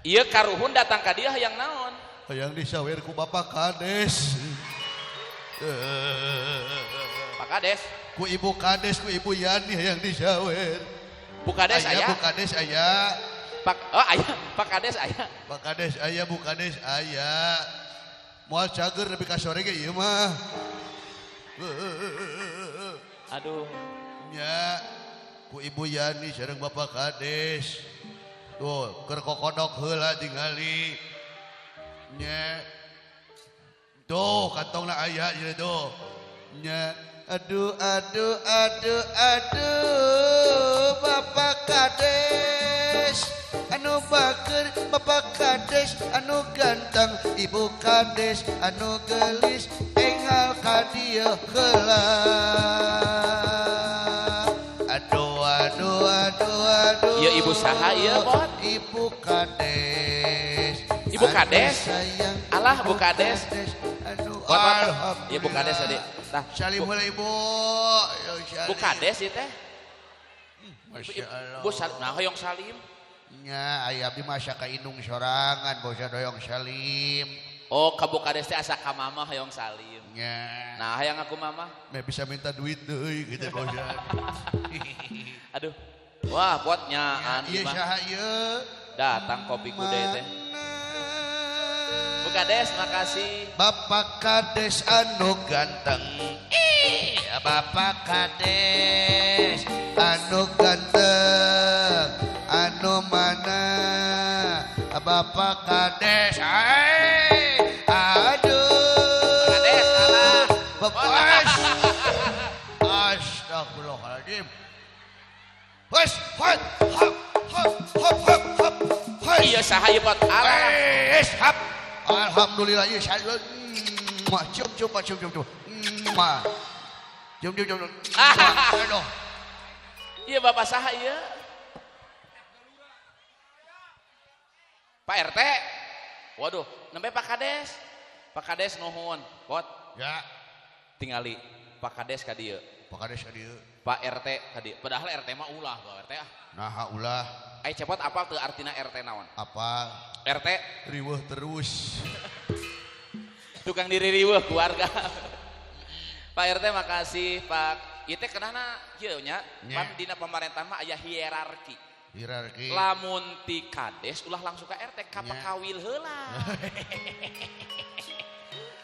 Ieu karuhun datang ka dieu hayang naon? Hayang disawer ku Bapak Kades. Pak Kades? Ku Ibu Kades, ku Ibu Yani hayang disawer. Bu Kades aya? Bu Kades aya. Pak, oh aya, Pak Kades aya. Pak Kades aya, Bu Kades aya. Moal cager nepi ka sore ge ieu mah. Aduh. Nya ku Ibu Yani sareng Bapak Kades. Tuh, keur kokodok heula tingali. Nya. Tuh, kantongna aya ieu tuh. Nya, aduh aduh aduh aduh Bapak Kades. Anu bager Bapak Kades, anu ganteng Ibu Kades, anu gelis enggal ka dieu heula. Aduh aduh aduh aduh. Ieu ibu saha ieu, Bot? Ibu Kades. Ibu Kades? Alah Bu Kades. Aduh. Ieu Bu Kades tadi. Tah. Salim heula Ibu. Bu Kades ieu teh. Masya Allah. Bu nah hoyong salim. Nya aya abdi mah asa ka indung sorangan bosah doyong salim. Oh, ka Bu Kades teh asa ka mama hoyong salim. Nya. Nah, hayang aku mama. Meh bisa minta duit deui gitu bosah. Aduh. Wah, pot nyaan ieu saha ieu? Datang kopi kude teh. Bu Kades, makasih. Bapak Kades anu ganteng. Ih, Bapak Kades Anu ganteng anu mana Bapak Kades. Aduh Kades salah. Bapak Astagfirullahaladzim. Wes hop hop hop hop hop hop. Iya saha ieu pot. Wes hap. Alhamdulillah ieu saya. Cium cium cium cium cium. Cium cium cium. Aduh. Iya bapak saha ieu? Pak RT. Waduh, nembe Pak Kades. Pak Kades nuhun. Pot. Ya. Tingali Pak Kades ka dieu. Pak Kades ka dieu. Pak RT ka dieu. Padahal RT mah ulah Pak RT ah. Naha ulah. Ai cepot apal teu artina RT naon? Apa? RT riweuh terus. Tukang diri riweuh keluarga. Pak RT makasih Pak. Ieu teh kenana ieu nya, pan dina pamarentah mah aya hierarki. Hierarki. Lamun ti kades ulah langsung ka RT, ka pakawil heula.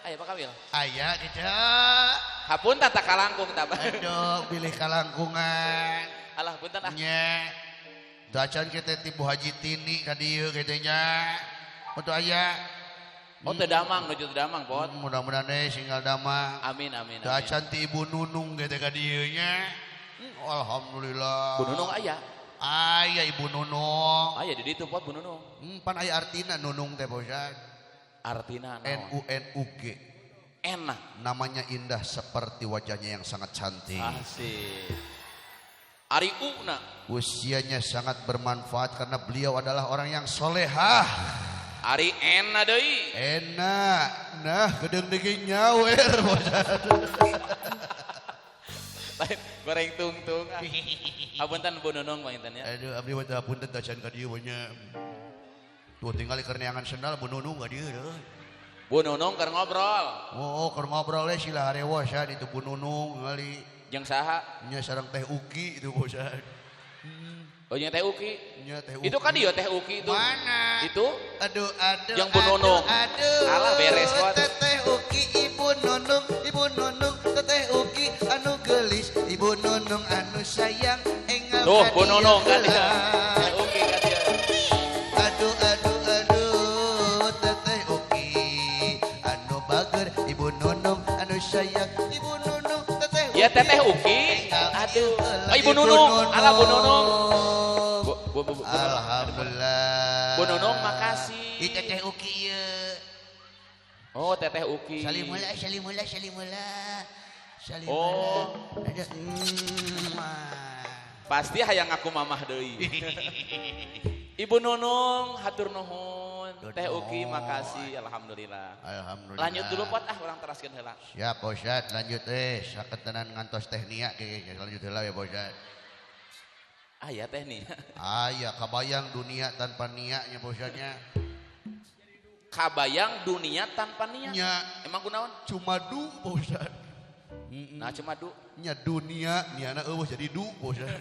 Aya pakawil? Aya kitu. Hapunten tah kalangkung tah. Aduh, bilih kalangkungan. Alah punten ah. Nya. Dacan kita ti Bu Haji Tini ka dieu kitu nya. Untuk aya. Oh teu damang, nuju teu damang pot. Mudah-mudahan deh singgal damang. Amin amin. Dacan ti Ibu Nunung kitu ka dieu nya. Alhamdulillah. Bu Nunung aya. Aya Ibu Nunung. Aya di ditu pot Bu Nunung. Pan aya artina Nunung teh Pak Ustad. Artina naon? N U N U G. Enak. Namanya indah seperti wajahnya yang sangat cantik. Asik. Ari U na. Usianya sangat bermanfaat karena beliau adalah orang yang solehah. Ari ena deui. Enak. Nah, gedeng deui nyawer Pak. Lain goreng tungtung. Hapunten Bu Nunung panginten nya. Aduh, abdi mah teu hapunten tacan ka dieu nya. Tuh tinggal keur neangan sendal Bu Nunung ka dieu deui. Bu Nunung keur ngobrol. Oh, keur ngobrol we sila harewosan itu Bu Nunung ngali. Jeung saha? Nya sareng Teh Uki itu bosan. Oh nya Teh Uki. Nya Teh Uki. Itu kan dia Teh Uki itu. Mana? Itu? Aduh aduh. Yang Bu Nunung. Aduh. Alah beres pot. Teteh Uki Ibu Nunung, Ibu Nunung, Teteh Uki anu gelis, Ibu Nunung anu sayang engal. Tuh Bu Nunung kan dia. Teh Uki kan dia. Aduh aduh aduh Teteh Uki anu bager, Ibu Nunung anu sayang, Ibu Nunung Teteh Uki. Ya Teteh Uki. Aduh. Oh, Ibu Nunung. Alah Bu Nunung. Bu, Alhamdulillah. Bu Nunung makasih. Ih Teteh Uki ieu. Oh Teteh Uki. Salimula salimula salimula. Salimula. Oh. Pasti hayang ngaku mamah deui. Ibu Nunung hatur nuhun. Teh Uki makasih alhamdulillah. Alhamdulillah. Lanjut dulu pot ah urang teraskeun heula. Siap Pak Ustad, lanjut teh saketenan ngantos teh nia ge lanjut heula ya Pak Ustad. Aya teh nia. Aya kabayang dunia tanpa nia nya Pak Ustadnya. Kabayang dunia tanpa nia. Nya. Emang kunaon? Cuma du Pak Ustad. Nah cuma du. Nya dunia niana eueuh jadi du Pak Ustad.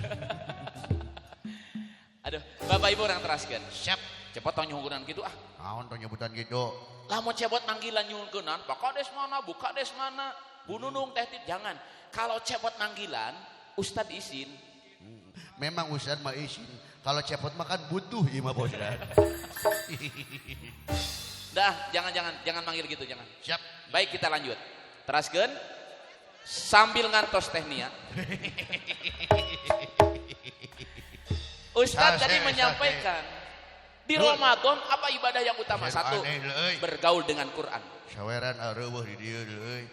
Aduh, Bapak Ibu orang teraskeun. Siap. Cepot tong nyuhunkeun kitu ah. Naon tong nyebutan kitu? Lamun cepot manggilan nyuhunkeun, Pak Kades mana, Bu Kades mana, Bu Nunung Teh Tip, jangan. Kalau cepot manggilan, Ustad izin. Memang Ustad mah izin. Kalau cepot mah kan butuh ieu mah Pak Ustad. Dah, jangan manggil gitu, jangan. Siap. Baik, kita lanjut. Teraskeun sambil ngantos teh nia. Ustadz tadi menyampaikan di Ramadan apa ibadah yang utama? Satu, bergaul dengan Quran. Saweran areuweuh di dieu euy.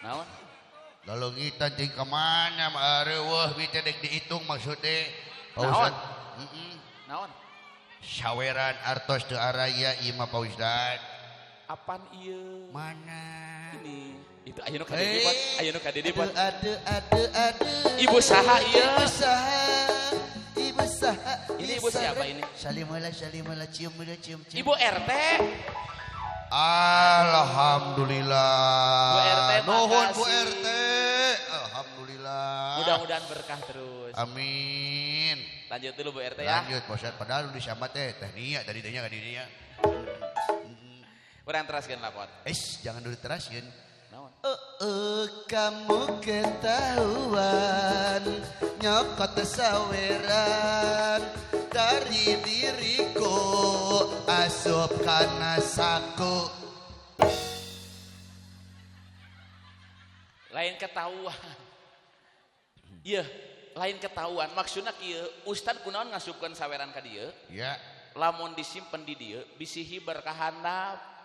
Naon? Laleungitan jeung ka mana areuweuh bi teh dek dihitung maksudnya. Naon? Naon? Saweran artos teu araya ieu mah Pak Ustad. Apan ieu? Mana? Ini. Itu aya nu ka dieu pot, aya nu ka dieu pot. Aduh aduh aduh. Ibu saha ieu? Ibu saha? Ibu saha? Ini ibu siapa ini? Salimula salimula cium cium cium. Ibu RT. Alhamdulillah. Bu RT nuhun Bu RT. Alhamdulillah. Mudah-mudahan berkah terus. Amin. Lanjut dulu Bu RT ya. Lanjut Pak Ustad, padahal udah sama teh teh nia tadi tehnya ka dinya. Urang teraskeun lapot. Jangan dulu teraskeun. Naon? Oh, kamu ketahuan nyokot saweran dari diriku asup kana saku. Lain ketahuan. Iya, lain ketahuan. Maksudna kieu, ustad kunaon ngasupkeun saweran ka dieu? Ya. Lamun disimpen di dieu bisi hiber ka handap.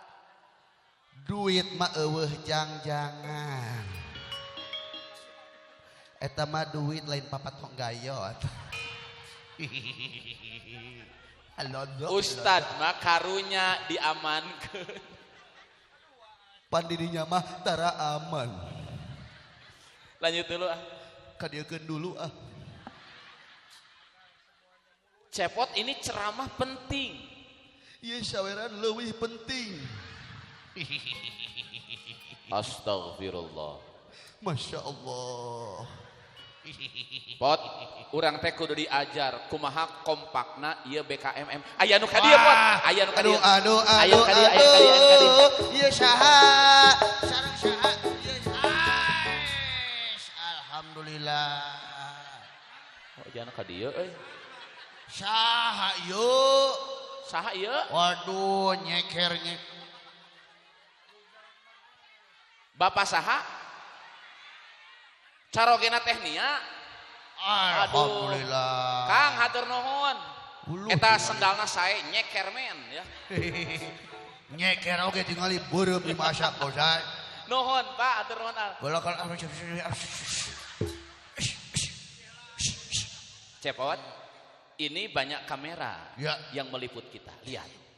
Duit mah eueuh jang-jangan. Eta mah duit lain papat tong gayot. Ustad mah karunya diamankeun. Pan dirinya mah tara aman. Lanjut dulu ah. Kadieukeun dulu ah. Cepot ini ceramah penting. Ieu saweran leuwih penting. Astagfirullah. Masya Allah. Pot, urang teh kudu diajar kumaha kompakna ieu BKMM. Aya nu ka dieu, Pot. Aya nu ka dieu. Aduh, Aya aduh, nu ka dieu, aya nu ka dieu, aya nu ka dieu. aduh. Ieu saha? Sareng saha? Ieu saha? Alhamdulillah. Oh, jangan ka dieu euy. Saha ieu? Saha ieu? Waduh, nyeker nyek. Bapak saha? Carogena teh nia. Alhamdulillah. Kang hatur nuhun. Eta sendalna sae nyeker men ya. Nyeker oge tingali beureum di masak bosan. Nuhun Pak, hatur nuhun. Cepot, ini banyak kamera ya yang meliput kita. Lihat.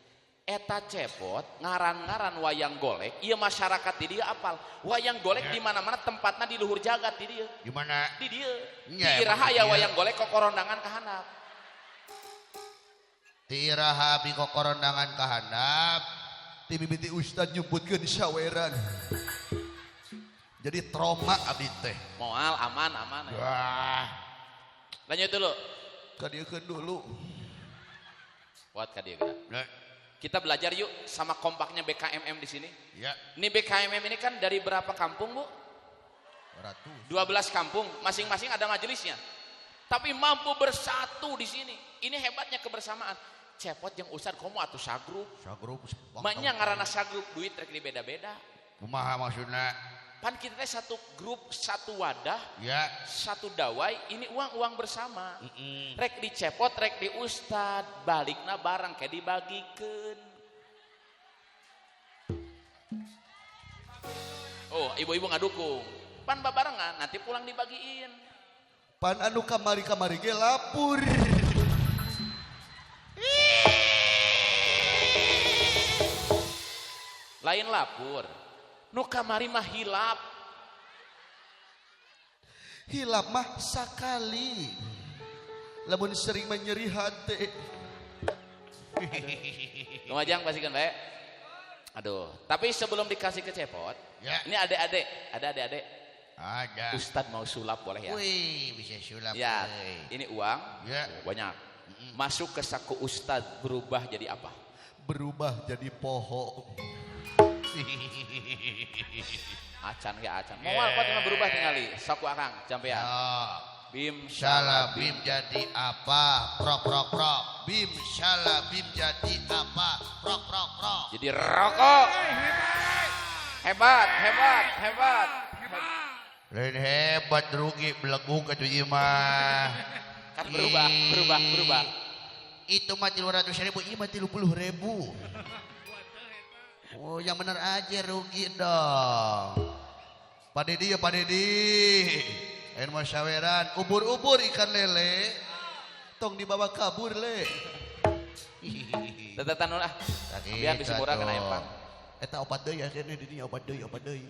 Eta cepot ngaran-ngaran wayang golek, ieu masyarakat di dieu apal. Wayang golek ya di mana-mana tempatna di luhur jagat di dieu. Di mana? Di dieu. Ya, di iraha aya wayang golek kokorondangan ka handap. Di iraha bi kokorondangan ka handap. Ti mimiti ustad nyebutkeun saweran. Jadi trauma abdi teh. Moal aman aman. Wah. Lanjut dulu. Kadieukeun dulu. Buat ka dieu. Kita belajar yuk sama kompaknya BKMM di sini. Ya. Ini BKMM ini kan dari berapa kampung, Bu? 200. 12 kampung, masing-masing ada majelisnya. Tapi mampu bersatu di sini. Ini hebatnya kebersamaan. Cepot jeung ustad komo atuh sagrup. Sagrup. Banyak ngaranna sagrup duit rek dibeda-beda. Kumaha maksudna? Pan kita teh satu grup, satu wadah, ya, satu dawai, ini uang-uang bersama. Rek dicepot, rek di ustad, balikna barang kayak dibagikan. Oh, ibu-ibu ngadukung. Pan babarengan, nanti pulang dibagiin. Pan anu kamari-kamari ge lapur. Lain lapur. Nu kamari mah hilap. Hilap mah sakali. Lamun sering menyeri hati. Lumajang pastikan bae. Aduh, tapi sebelum dikasih ke cepot, ya, ini adik-adik, ada adik-adik. Ada. Ustadz mau sulap boleh ya? Wih, bisa sulap. Ya, ini uang ya banyak. Masuk ke saku ustadz berubah jadi apa? Berubah jadi poho. Acan ge acan. Moal kuat mah berubah tingali. Saku akang jampean. Bim salah bim jadi apa? Prok prok prok. Bim salah bim jadi apa? Prok prok prok. Jadi rokok. Hebat, hebat, hebat. Lain hebat rugi beleguk atuh ieu mah. Kan berubah, berubah, berubah. Itu mah 300.000, ieu mah 30.000. Oh, yang benar aja rugi dong. Pak Dedi ya Pak Dedi. Ayo mau saweran, ubur-ubur ikan lele. Tong dibawa kabur le. Tetetan ulah. Biar bisa murah kena empang. Eta opat deui akhirnya di dinya opat deui, opat deui.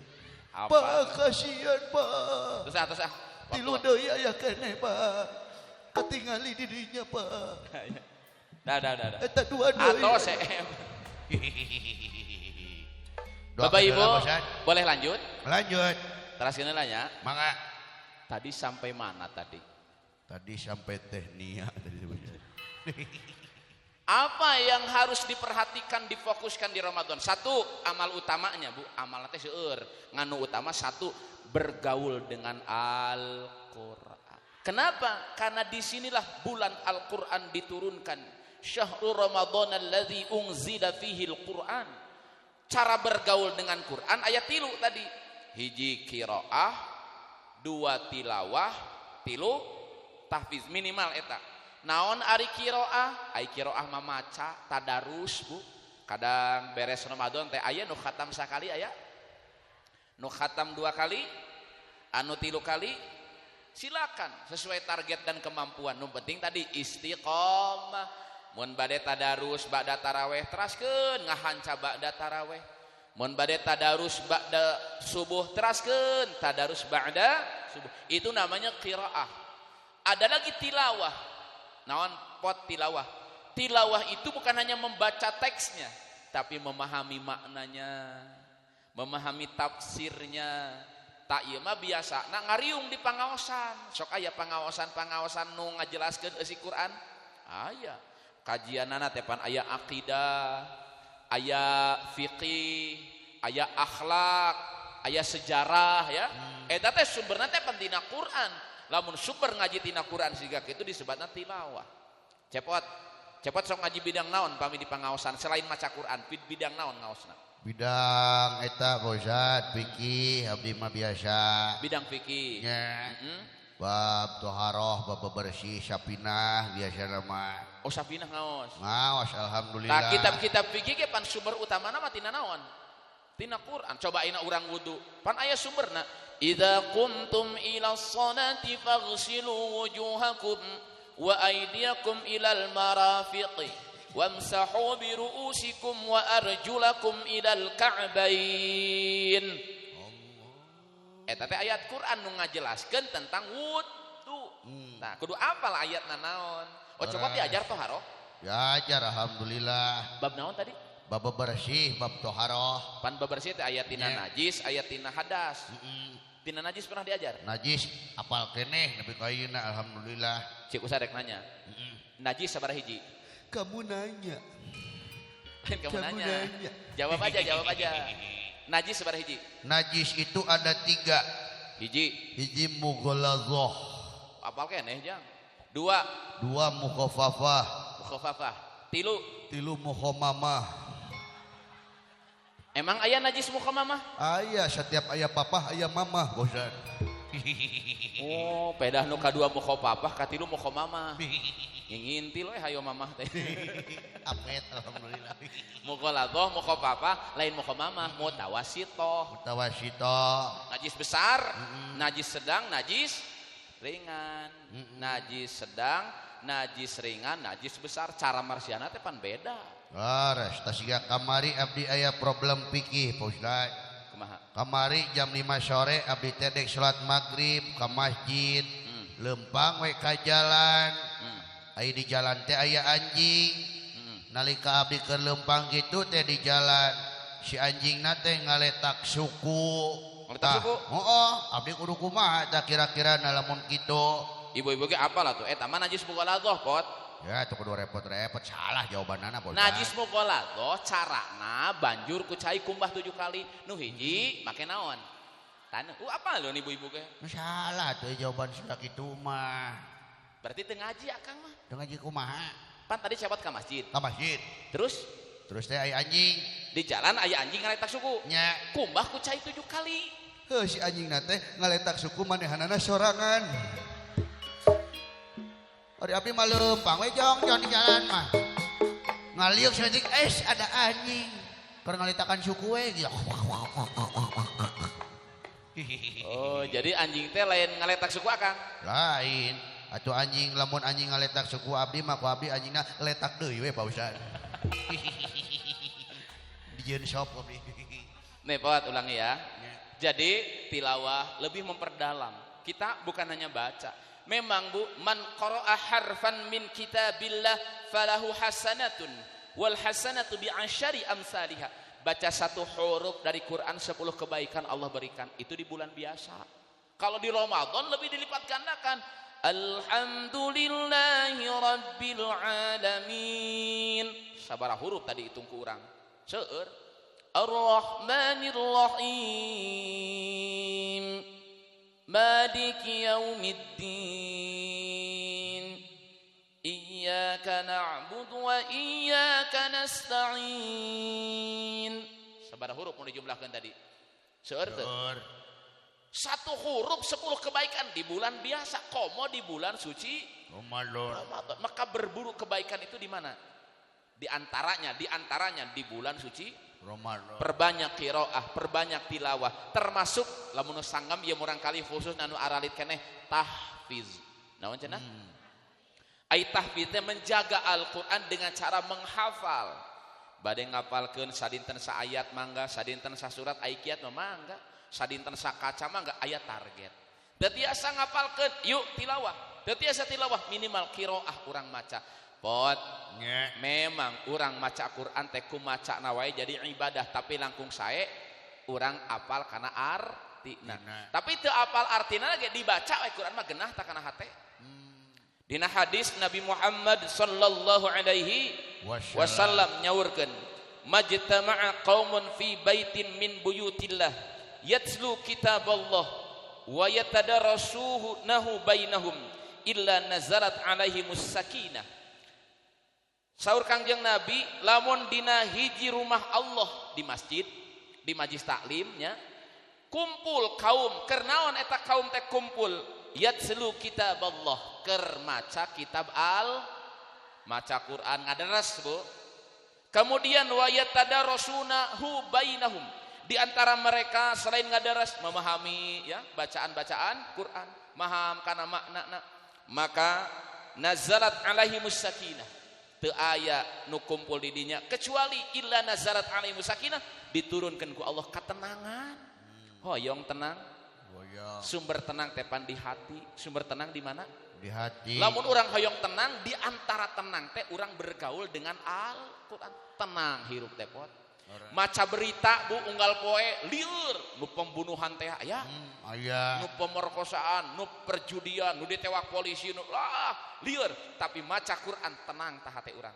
Pak kasihan Pak. Terus ah, terus ah. Tilu deui aya keneh Pak. Ketingali di dinya Pak. Dah, dah, dah, dah. Eta dua deui. Atau CM. Bapak Ibu, boleh lanjut? Lanjut. Terus nanya. Mangga. Tadi sampai mana tadi? Tadi sampai Tehnia tadi. Apa yang harus diperhatikan, difokuskan di Ramadan? Satu, amal utamanya, Bu, amal teh seueur. Nganu utama satu, bergaul dengan Al-Qur'an. Kenapa? Karena disinilah bulan Al-Qur'an diturunkan. Syahrul Ramadan alladzi unzila fihi al-Qur'an. Cara bergaul dengan Quran ayat 3 tadi. Hiji qiraah, 2 tilawah, 3 tahfiz minimal eta. Naon ari qiraah? Ari qiraah mah maca, tadarus, Bu. Kadang beres Ramadan teh aya nu khatam sakali aya. Nu khatam 2 kali, anu 3 kali. Silakan sesuai target dan kemampuan. Nu penting tadi istiqomah. Mun bade tadarus ba'da taraweh teraskeun ngahanca ba'da taraweh. Mun bade tadarus ba'da subuh teraskeun tadarus ba'da subuh. Itu namanya qiraah. Ada lagi tilawah. Naon pot tilawah? Tilawah itu bukan hanya membaca teksnya, tapi memahami maknanya, memahami tafsirnya. Tak ieu mah biasa na ngariung di pangaosan. Sok aya pangaosan-pangaosan nu ngajelaskeun eusi Quran. Aya. Kajianana teh pan aya akidah, aya fikih, aya akhlak, aya sejarah ya. Eta teh sumberna teh pan tina Quran. Lamun sumber ngaji tina Quran siga kitu disebutna tilawah. Cepot, cepot sok ngaji bidang naon pami di pangaosan selain maca Quran, bidang naon ngaosna? Bidang eta Ustaz fikih abdi mah biasa. Bidang fikih. Nya. Bab toharoh, bab bersih, sapinah biasa mah. Oh sapinah ngaos. Ngaos alhamdulillah. Nah kitab-kitab fikih ge pan sumber utamana mah tina naon? Tina Quran. Coba ayeuna urang wudu, pan aya sumberna. Idza qumtum ila sholati faghsilu wujuhakum wa aydiyakum ilal marafiqi wamsahu bi ru'usikum wa arjulakum ilal ka'bain. Eta teh ayat Quran nu ngajelaskeun tentang wudu. Nah, kudu apal ayatna naon? Oh, coba diajar toharoh. Diajar alhamdulillah. Bab naon tadi? Bab bersih, bab toharoh. Pan bab bersih teh ayat tina najis, ayat tina hadas. Tina najis pernah diajar? Najis apal keneh nepi ka ayeuna alhamdulillah. Cik usah rek nanya. Najis sabaraha hiji? Kamu nanya. Kamu nanya. Jawab aja, jawab aja. Najis sabaraha hiji? Najis itu ada 3. Hiji. Hiji mughaladzah. Apal keneh jang? 2. 2 mukhaffafah. Mukhaffafah. 3. 3 mukhamamah. Emang aya najis mukhamamah? Aya, setiap aya papah aya mamah, bosan. Oh, pedah nu kadua mukhaffafah, katilu mukhamamah. Ngintil we hayo mamah teh. Apet alhamdulillah. Mukhaladzah, mukhaffafah, lain mukhamamah, mutawasitoh. Mutawasitoh. Najis besar, najis sedang, najis ringan. Najis sedang, najis ringan, najis besar. Cara marsiana teh pan beda. Laras, tasiga kamari abdi aya problem fikih, Pak Ustaz. Kumaha? Kamari jam 5 sore abdi teh dek salat maghrib ka masjid. Lempang we ka jalan. Aya di jalan teh aya anjing. Nalika abdi keur lempang kitu teh di jalan, si anjingna teh ngaletak suku. Ngaletak suku? Heeh, abdi kudu kumaha tah kira-kira lamun kitu. Ibu-ibu ge apal atuh eta mah najis mughaladzah, Pot. Ya itu kudu repot-repot salah jawabanana Pot. Najis mughaladzah carana banjur ku cai kumbah 7 kali. Nu hiji make naon? Taneuh. Apa lho ibu-ibu ge? Salah tuh jawaban sudah kitu mah. Berarti teu ngaji akang mah. Teu ngaji kumaha? Pan tadi cepot ka masjid. Ka masjid. Terus? Terus teh aya anjing. Di jalan aya anjing ngaletak suku. Nya. Kumbah ku cai 7 kali. Heuh si anjingna teh ngaletak suku manehanana sorangan. Ari abdi mah leumpang we jong jong di jalan mah. Ngaliuk saeutik es ada anjing. Keur ngaletakan suku we gitu. Oh, jadi anjing teh lain ngaletak suku akang? Lain. Atuh anjing lamun anjing ngaletak suku abdi mah ku abdi anjingna letak deui we Pak Ustaz. Dijieun sop abdi. Nih Pot ulangi ya. Jadi tilawah lebih memperdalam. Kita bukan hanya baca. Memang Bu, man qara'a harfan min kitabillah falahu hasanatun wal hasanatu bi asyari amsalihah. Baca satu huruf dari Quran 10 kebaikan Allah berikan. Itu di bulan biasa. Kalau di Ramadan lebih dilipat gandakan. Alhamdulillahi rabbil alamin. Sabaraha huruf tadi hitung ku urang. Seueur. Ar-Rahmanir-Rahim. Maliki yaumiddin. Iyyaka na'budu wa iyyaka nasta'in. Sabaraha huruf mun dijumlahkeun tadi? Seueur teu? Satu huruf 10 kebaikan di bulan biasa, komo di bulan suci Ramadan. Maka berburu kebaikan itu di mana? Di antaranya di bulan suci Ramadan. Perbanyak qiraah, perbanyak tilawah, termasuk lamun sanggam ieu murang kali khusus anu aralit keneh tahfiz. Naon cenah? Ai tahfiz teh menjaga Al-Qur'an dengan cara menghafal. Bade ngapalkeun sadinten saayat mangga, sadinten sasurat ai kiat mah mangga. Sadinten sakaca mah enggak aya target. Teu tiasa ngapalkeun, yuk tilawah. Teu tiasa tilawah minimal qiraah urang maca. Pot, memang urang maca Quran teh ku macana wae jadi ibadah, tapi langkung sae urang apal kana artina. Tapi teu apal artina ge dibaca we Quran mah genah tak kana hate. Dina hadis Nabi Muhammad sallallahu alaihi wasallam nyaurkeun, majtama'a qaumun fi baitin min buyutillah yatslu kitaballah wa yatadarasuhu nahu bainahum illa nazalat alaihimus sakinah. Saur Kangjeng Nabi, lamun dina hiji rumah Allah di masjid, di majlis taklimnya, kumpul kaum, keur naon eta kaum teh kumpul, yatslu kitaballah, keur maca kitab al, maca Quran ngaderes, Bu. Kemudian wa yatadarasuna hu bainahum, di antara mereka selain ngadaras memahami ya bacaan-bacaan Quran, maham kana makna, maka nazalat alaihimus sakinah. Teu aya nu kumpul di dinya kecuali illa nazalat alaihimus sakinah, diturunkeun ku Allah katenangan. Hoyong tenang. Hoyong. Sumber tenang teh pan di hati, sumber tenang di mana? Di hati. Lamun urang hoyong tenang, di antara tenang teh urang bergaul dengan Al-Qur'an. Tenang hirup teh pot. Maca berita bu unggal poe lieur nu pembunuhan teh aya, aya, nu pemerkosaan, nu perjudian, nu ditewak polisi, nu lah lieur, tapi maca Quran tenang tah hate urang.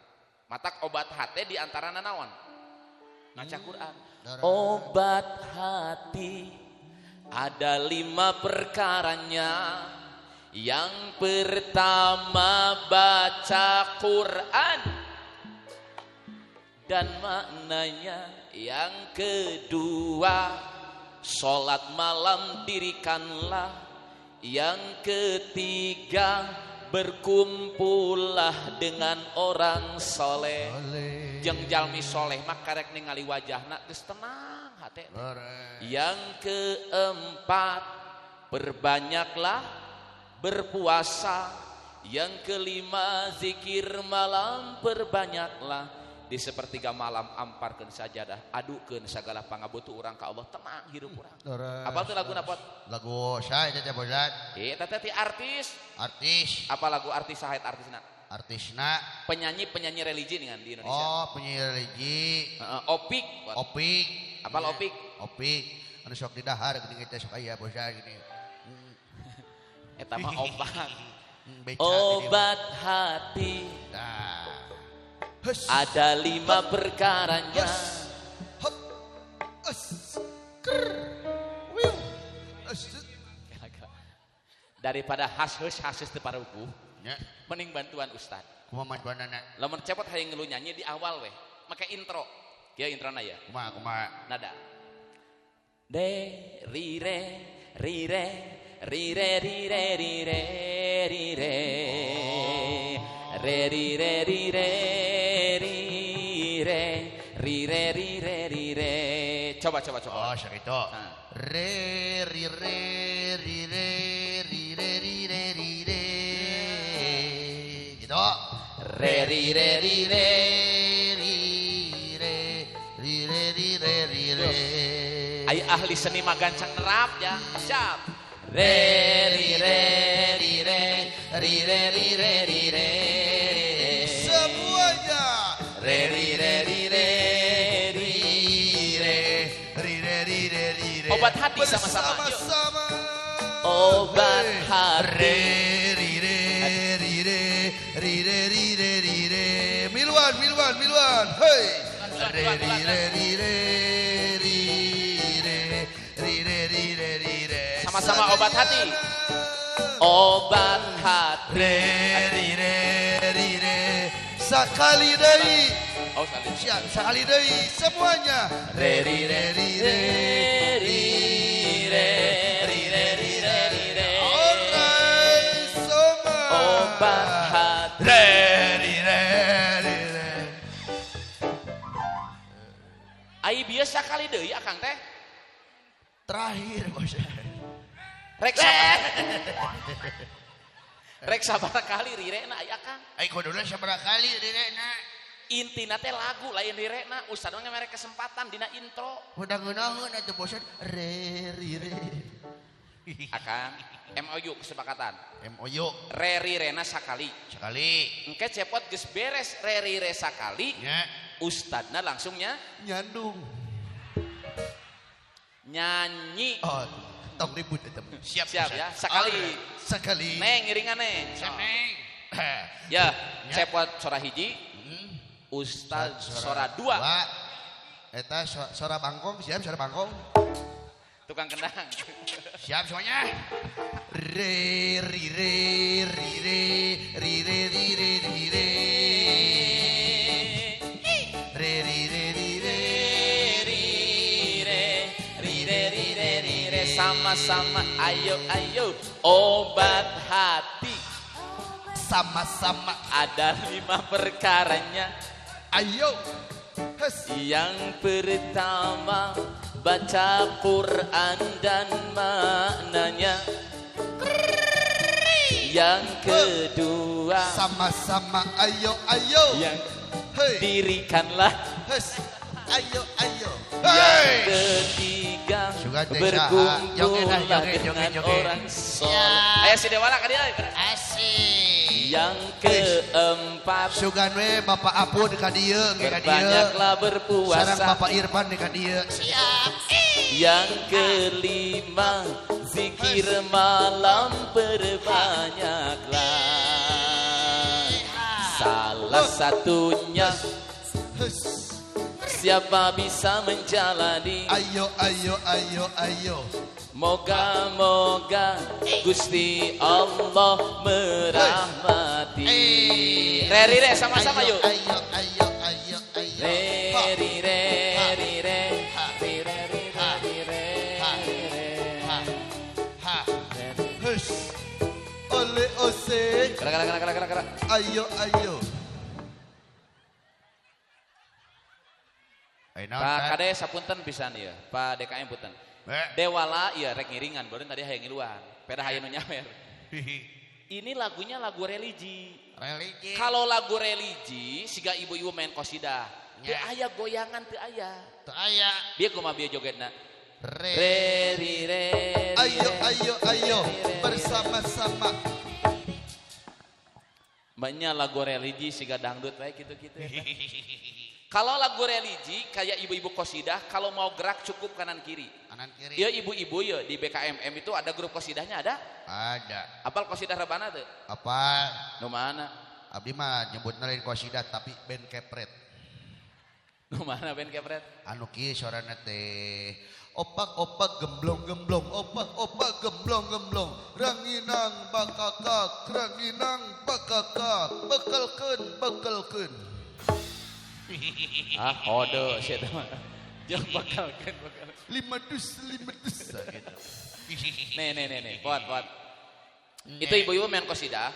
Matak obat hate di antara nanaon? Maca Quran. Obat hati ada 5 perkaranya. Yang pertama baca Quran dan maknanya. Yang kedua sholat malam dirikanlah. Yang ketiga berkumpullah dengan orang soleh. Jeung jalmi soleh mah karek ningali wajahna geus tenang hate. Yang keempat perbanyaklah berpuasa. Yang kelima zikir malam perbanyaklah. Di sepertiga malam amparkeun sajadah, adukeun sagala pangabutuh urang ka Allah, tenang hirup urang. Apa tuh lagu napot? Lagu saha eta teh Bozat? Eta teh ti artis. Artis. Apa lagu artis saha eta artisna? Artisna penyanyi-penyanyi religi dengan di Indonesia. Oh, penyanyi religi. Opik. Opik. Apal Opik? Opik. Anu sok didahar geuning eta sok aya Bozat gini. Eta mah obat. Obat hati. Tah. Ada 5 perkaranya. Daripada has-hus hasus teu paruguh, mending bantuan ustad. Kumaha bantuanana? Lamun cepot hayang ngeluh nyanyi di awal weh, make intro. Kieu introna ya. Kumaha kumaha? Nada. De ri re ri re ri re ri re ri re ri re re ri re ri re ri re ri re ri re ri re. Coba coba coba. Oh, sakitu. Re ri re ri re ri re ri re ri re. Gitu. Re ri re ri re ri re ri re ri re ri re. Ai ahli seni mah gancang nerap ya. Siap. Re ri re ri re ri re ri re ri re. Semuanya. Re ri re ri re ri re ri re ri re ri re. Obat hati sama-sama. Bersama-sama. Obat hati. Re ri re ri re ri re ri re ri re. Miluan. Miluan, miluan, miluan. Hey. Re ri re ri re ri re ri re ri re ri re. Sama-sama obat hati. Obat hati. Re ri re ri re. Sekali deui. Oh, sekali. Siap, sekali deui semuanya. Re ri re ri re ri re ri re ri re ri re. Alright, semua. Obat hati. Re ri re ri re. Ai biasa kali deui akang teh. Terakhir bos. Rek rek sabaraha kali rirena ai akang. Ai kuduna sabaraha kali rirena. Intina teh lagu lain rirena. Ustad mah mere kesempatan dina intro. Udah ngeunaheun atuh bosan re ri re. Akang MOU kesepakatan. MOU. Re rirena sakali. Sekali. Engke cepot geus beres re rire sakali. Nya. Ustadna langsungnya nyandung. Nyanyi. Oh, tong ribut eta. Siap, siap ya. Sekali. Sekali. Neng ngiringan neng. Siap neng. Ya, cepot sora hiji. Ustad sora dua. Eta sora bangkong, siap sora bangkong. Tukang kendang. Siap semuanya. Re ri re ri re ri re ri re ri re. Re ri re ri re ri re ri re ri re ri re. Sama-sama ayo ayo obat hati. Sama-sama ada 5 perkaranya. Ayo. Hes. Yang pertama baca Quran dan maknanya. Yang kedua sama-sama ayo ayo. Yang hey. Dirikanlah. Hes. Ayo ayo. Yang ketiga berkumpullah dengan orang soleh. Ayo si Dewala ka dieu. Asik. Yang keempat sugan we Bapak Apun ka dieu ge ka dieu. Berbanyaklah berpuasa. Sareng Bapak Irfan ka dieu. Siap. Yang kelima zikir malam perbanyaklah. Salah satunya siapa bisa menjalani. Ayo ayo ayo ayo. Moga-moga Gusti Allah merahmati. Re ri re sama-sama yuk. Ayo ayo ayo ayo. Re ri re ri re ri re ri re ri re. Ha. Hus. Ole ose. Kera kera kera kera kera. Ayo ayo. Pak Kade sapunten pisan ieu. Pak DKM punten. Dewala iya rek ngiringan baru tadi hayang ngiluan. Peda hayang nu nyawer. Ini lagunya lagu religi. Religi. Kalau lagu religi siga ibu-ibu main kosidah. Teu aya goyangan teu aya. Teu aya. Bieu kumaha bieu jogetna? Re ri re. Ayo ayo ayo bersama-sama. Banyak lagu religi siga dangdut wae kitu-kitu. Kalau lagu religi kayak ibu-ibu kosidah, kalau mau gerak cukup kanan kiri. Kanan kiri. Ya ibu-ibu ya di BKMM itu ada grup kosidahnya ada? Ada. Apal kosidah rebana tuh? Apa? Nu mana? Abdi mah nyebutna lain kosidah tapi band kepret. Nu mana band kepret? Anu kieu sorana teh. Opak-opak gemblong-gemblong, opak-opak gemblong-gemblong, ranginang bakakak, ranginang bakakak, bekelkeun bekelkeun. Ah, kode sih itu mah. Jangan bakalkan, bakal. 5 dus, 5 dus gitu. Nih, nih, nih, nih, pot, pot. Itu ibu-ibu main kosidah.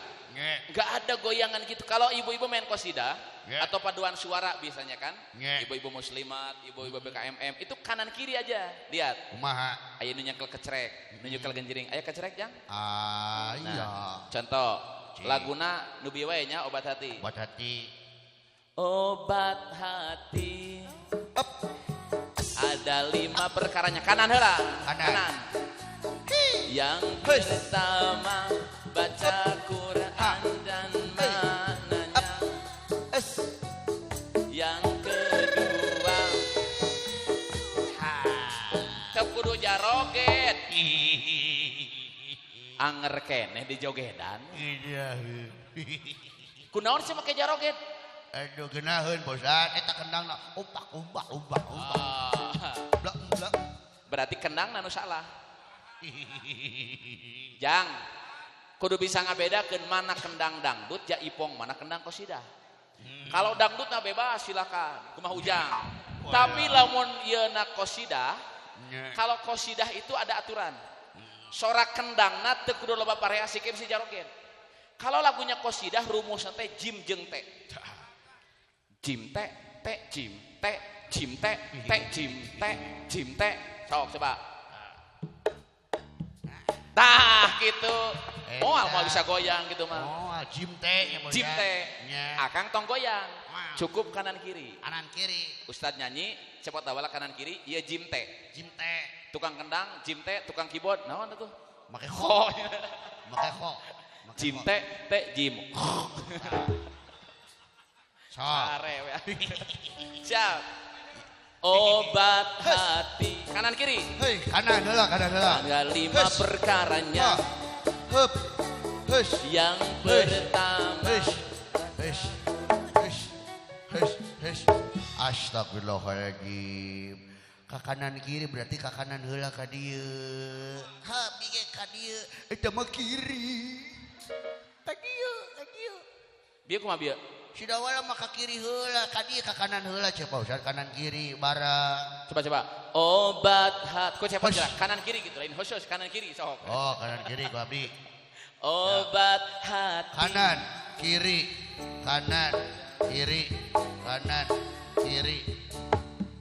Nggak ada goyangan gitu. Kalau ibu-ibu main kosidah atau paduan suara biasanya kan, ibu-ibu muslimat, ibu-ibu BKMM itu kanan kiri aja. Lihat. Kumaha? Aya nu nyekel kecerek, nu nyekel genjering. Aya kecerek jang? Ah, iya. Nah, contoh, laguna nu bieu wae nya obat hati. Obat hati. Obat hati. Up. Ada 5 perkaranya. Kanan heula. Kanan. Yang pertama baca Quran dan maknanya. Yang kedua teu kudu jaroget. Anger keneh di jogedan. Iya. Kunaon sih make jaroget? Aduh geunaheun Pak Ustad eta kendangna opak opak opak opak. Blak blak. Berarti kendangna nu salah. Jang kudu bisa ngabedakeun mana kendang dangdut ja ipong mana kendang kosidah. Kalau dangdut na bebas silakan kumaha ujang. Tapi lamun ieu na kosidah, kalau kosidah itu ada aturan. Sorak kendangna teu kudu loba variasi ke bisa jarogen. Kalau lagunya kosidah rumusna teh jim jeung te. Jim te te jim te jim te te jim te jim te. Sok coba. Tah gitu. Moal mau bisa goyang gitu mah. Moal jim te ya jim te. Akang tong goyang. Cukup kanan kiri. Kanan kiri. Ustad nyanyi cepot awalnya kanan kiri, ieu jim te. Jim te. Tukang kendang, jim te, tukang keyboard, naon tuh? Make kho. Make kho. Jim te, te jim. Sare we. Siap. Obat hati. Kanan kiri. Hei, kanan heula, kanan heula. Ada 5 perkaranya. Hup. Hush. Yang pertama. Hush. Hush. Hush. Hush. Hush. Astagfirullahaladzim. Ka kanan kiri berarti ka kanan heula ka dieu. Ha, bieu ka dieu. Eta mah kiri. Ka dieu, ka dieu. Bieu kumaha bieu? Si dawala mah ka kiri heula, ka dieu ka kanan heula cek Pak Ustad, kanan kiri bareng. Coba coba. Obat hat. Ku cepot gerak kanan kiri gitu, lain khusus kanan kiri sok. Oh, kanan kiri ku abdi. Obat hati. Kanan, kiri, kanan, kiri, kanan, kiri.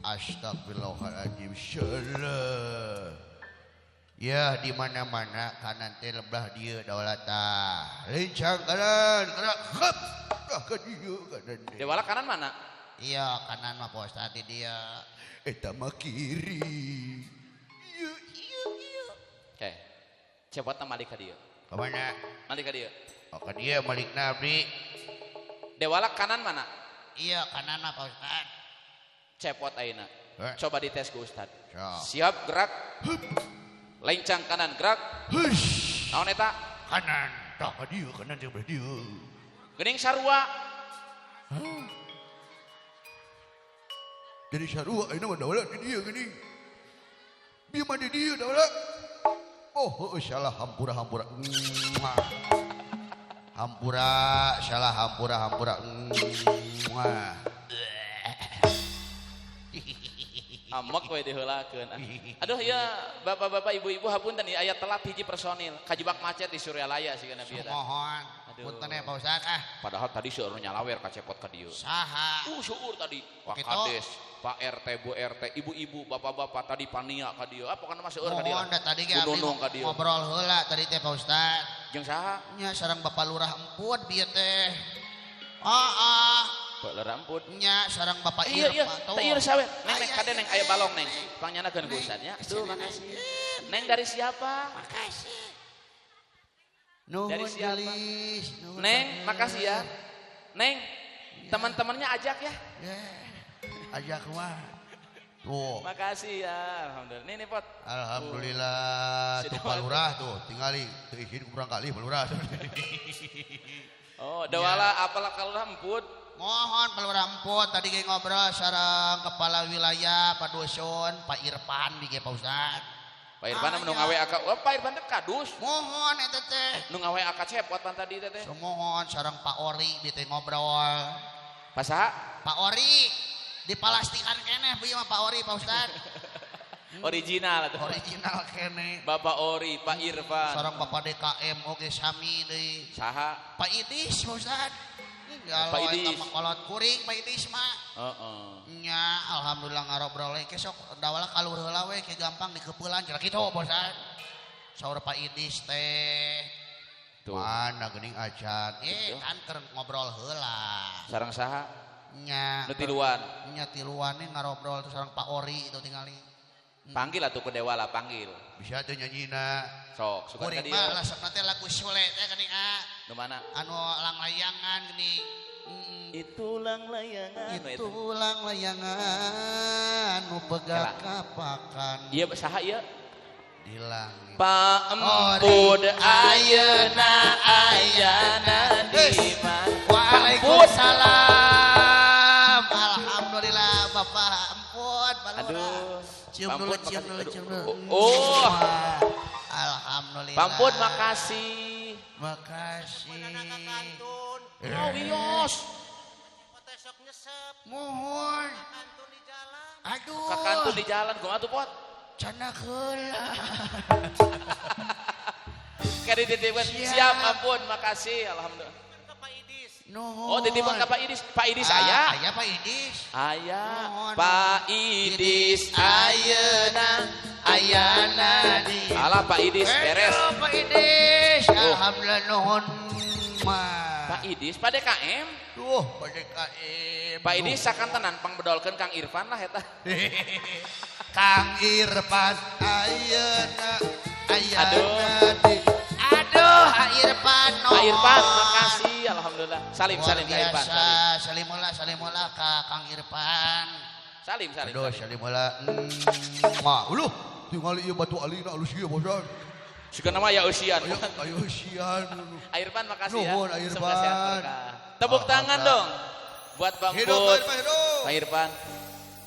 Astagfirullahaladzim. Salah. Ya di mana-mana kanan teh lebelah dia daulata. Lincang kanan, kanan, hep. Dah ka dieu kanan. Dewala kanan mana? Iya, kanan mah Pak Ustad di dia. Eta mah kiri. Ieu ieu ieu. Oke. Cepotna malik ka dieu. Ka mana? Malik ka dieu. Oh, ka dieu malikna abdi. Dewala kanan mana? Iya, kanan mah Pak Ustad. Cepot ayeuna. Coba dites ku Ustad. Siap. Siap gerak. Hup. Lencang kanan gerak. Hush. Naon eta? Kanan. Tah ka dieu, kanan jeung belah dieu. Geuning sarua. Huh? Jadi sarua ayeuna mah daula di dieu geuning. Bieu mah di dieu daula. Oh, heueuh salah hampura hampura. Hampura salah hampura hampura. Amek we diheulakeun. Aduh ya bapak-bapak ibu-ibu hapunten ieu aya telat hiji personil kajebak macet di Suryalaya sigana bieu. Mohon. Punten ya Pak Ustad ah. Padahal tadi seueur nu nyalawer kacepot ka dieu. Saha? Seueur tadi. Pak Kades, Pak RT, Bu RT, ibu-ibu, bapak-bapak tadi pania ka dieu. Ah pokona mah seueur ka dieu. Mohon da tadi ge abdi ngobrol heula tadi teh Pak Ustad. Jeung saha? Nya sareng Bapak Lurah Emput bieu teh. Heeh. Pak Lurah Emput. Nya sareng Bapak Irfan. Iya, iya. Teh ieu sawe. Neng neng kade neng aya balong neng. Pangyanakeun ku Ustad nya. Tuh makasih. Neng dari siapa? Makasih. Nuhun dari siapa? Gelis, nuhun. Neng, makasih ya. Neng, teman-temannya ajak ya. Ya. Ajak mah. Tuh. Makasih ya, alhamdulillah. Nih nih Pot. Alhamdulillah. Tuh Pak Lurah tuh, tingali teu izin ku urang kali Pak Lurah. Oh, dawala apalah ka Lurah Emput. Mohon Pak Lurah Emput tadi ge ngobrol sareng kepala wilayah Pak Dusun, Pak Irfan di ge Pak Ustad. Pak Irfan nu ngawe aka, oh Pak Irfan teh kadus. Mohon eta teh. Nu ngawe aka cepot pan tadi teh. Mohon sareng Pak Ori di teh ngobrol. Pak saha? Pak Ori dipalastikan keneh bieu mah Pak Ori Pak Ustad. Original atuh. Original keneh. Bapak Ori, Pak Irfan. Sareng Bapak DKM oge sami deui. Saha? Pak Idis Pak Ustad. Pak Idis. Kolot kuring Pak Idis mah. Heeh. Nya alhamdulillah ngarobrol we sok dawala kalur heula we ke gampang dikeupelan cenah kitu Pak Ustad. Saur Pak Idis teh. Tuh. Mana geuning acan. Kan keur ngobrol heula. Sareng saha? Nya. Nu tiluan. Nya tiluan ngarobrol tuh sareng Pak Ori itu tingali. Panggil atuh ke Dewala panggil. Bisa teh nyanyina. Sok, suka ka dieu. Kuring mah lasepna teh lagu Sule teh geuning ah. Nu mana? Anu langlayangan geuning. Itulang layangan. Itulang layangan nu pegak kapakan. Ieu saha ieu? Di langit. Pak Empud ayeuna ayana di mana? Waalaikumsalam. Pak Lurah. Aduh. Cium dulu, cium dulu, cium dulu. Oh. Alhamdulillah. Pampun makasih. Makasih. Oh, wios. Mohon. Aduh. Kakantun di jalan, kumaha tuh Pot? Cana heula. Kayak dititipkan. Siap, ampun, makasih. Alhamdulillah. Nuhun. Oh, titipan ka Pak Idis. Pak Idis aya. Aya Pak Idis. Aya. Nuhun. Pak Idis ayeuna ayana di. Alah Pak Idis beres. Pak Idis. Oh. Alhamdulillah nuhun. Pak Idis Pak DKM. Duh, Pak DKM. Pak Idis sakantenan pangbedolkeun Kang Irfan lah eta. Kang Irfan ayeuna ayana di. Aduh, Kang Irfan. Pak Irfan makasih alhamdulillah. Salim salim Kang Irfan. Salim. Salim salim ka Kang Irfan. Salim salim. Aduh, salim heula. Mah, uluh, tingali ieu batu alina alus ieu bosan. Suka nama ya usian. Ayo usian. Irfan makasih ya. Nuhun Irfan. Tepuk tangan dong buat Bang Put. Pak Irfan.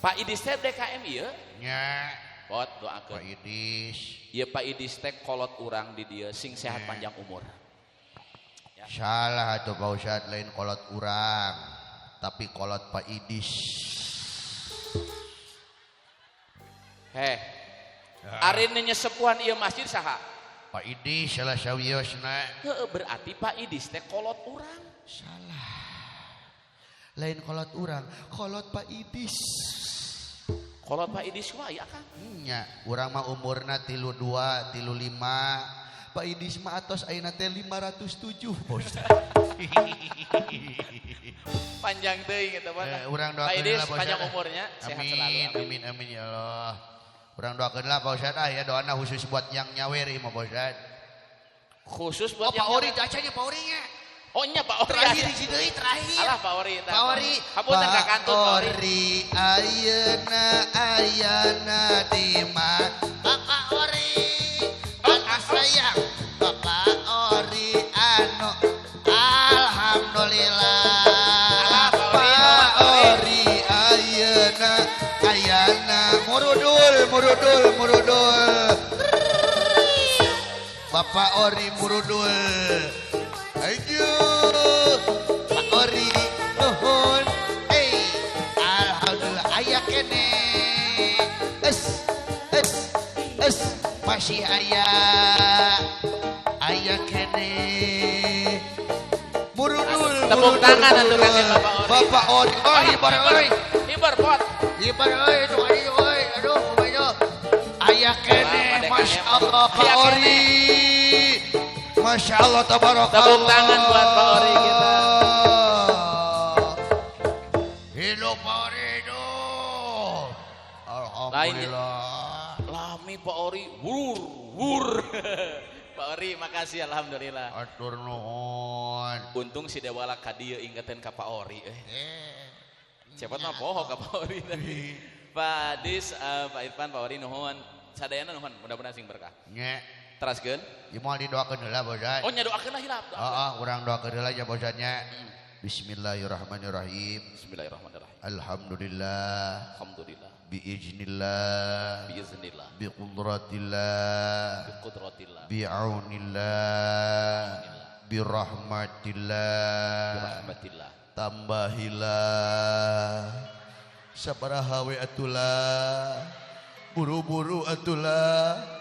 Pak Idis teh DKM ieu? Nya. Pot doakeun. Pak Idis. Ieu Pak Idis teh kolot urang di dieu sing sehat panjang umur. Ya. Salah atuh Pak Ustad, lain kolot urang, tapi kolot Pak Idis. Heh. Ari nyesepuhan ieu masjid saha? Pak Idis salah sawiosna. Heeh, berarti Pak Idis teh kolot urang. Salah. Lain kolot urang, kolot Pak Idis. Kolot Pak Idis wae akang. Nya, urang mah umurna 32, 35. Pak Idis mah atos ayeuna teh 507, Bos. Panjang teuing eta mah. Urang doakeun Pak Idis lah, panjang umurnya, sehat amin, selalu. Amin amin amin ya Allah. Urang doakeun lah Pak Ustad ah ya doana khusus buat yang nyawer ieu mah Pak Ustad. Khusus buat oh, yang Pak Ori acanya Pak Ori nya. Oh nya Pak Ori. Terakhir di situ terakhir. Alah Pak Ori eta. Pak Ori. Hapunten ka kantun Pak Ori. Ori ayeuna ayana di mana? Bapak Ori anu sayang. Bapak Ori anu alhamdulillah. Pak Ori ayeuna ayana murudul murudul murudul. Bapak Ori murudul. Thank you. Pak Ori nuhun. Hey, alhamdulillah aya kene. Es es es masih aya. Aya kene. Murudul. Tepuk tangan atuh kan Bapak Ori. Bapak Ori. Oh, hibar euy. Hibar pot. Hibar euy itu euy. Aduh, kumaha aya kene Masya Allah Pak Ori. Masya Allah tabarakallah. Tepuk tangan buat Pak Ori kita. Hidup Pak Ori hidup. Alhamdulillah. Lami Pak Ori wur wur. Pak Ori makasih alhamdulillah. Atur nuhun. Untung si Dewala ka dieu ingetin ka Pak Ori euy. Cepat mah poho ka Pak Ori tadi. Pak Dis, Pak Irfan, Pak Ori nuhun. Sadayana nuhun, mudah-mudahan sing berkah. Nya. Teraskeun. Ieu moal didoakeun heula Pak Ustad. Oh nya doakeun lah hilap. Heeh, urang doakeun heula nya Pak Ustad nya. Bismillahirrahmanirrahim. Bismillahirrahmanirrahim. Alhamdulillah. Alhamdulillah. Biiznillah. Biiznillah. Biqudratillah. Biqudratillah. Biaunillah. Birahmatillah. Birahmatillah. Tambahilah. Sabaraha we atulah. Buru-buru atulah.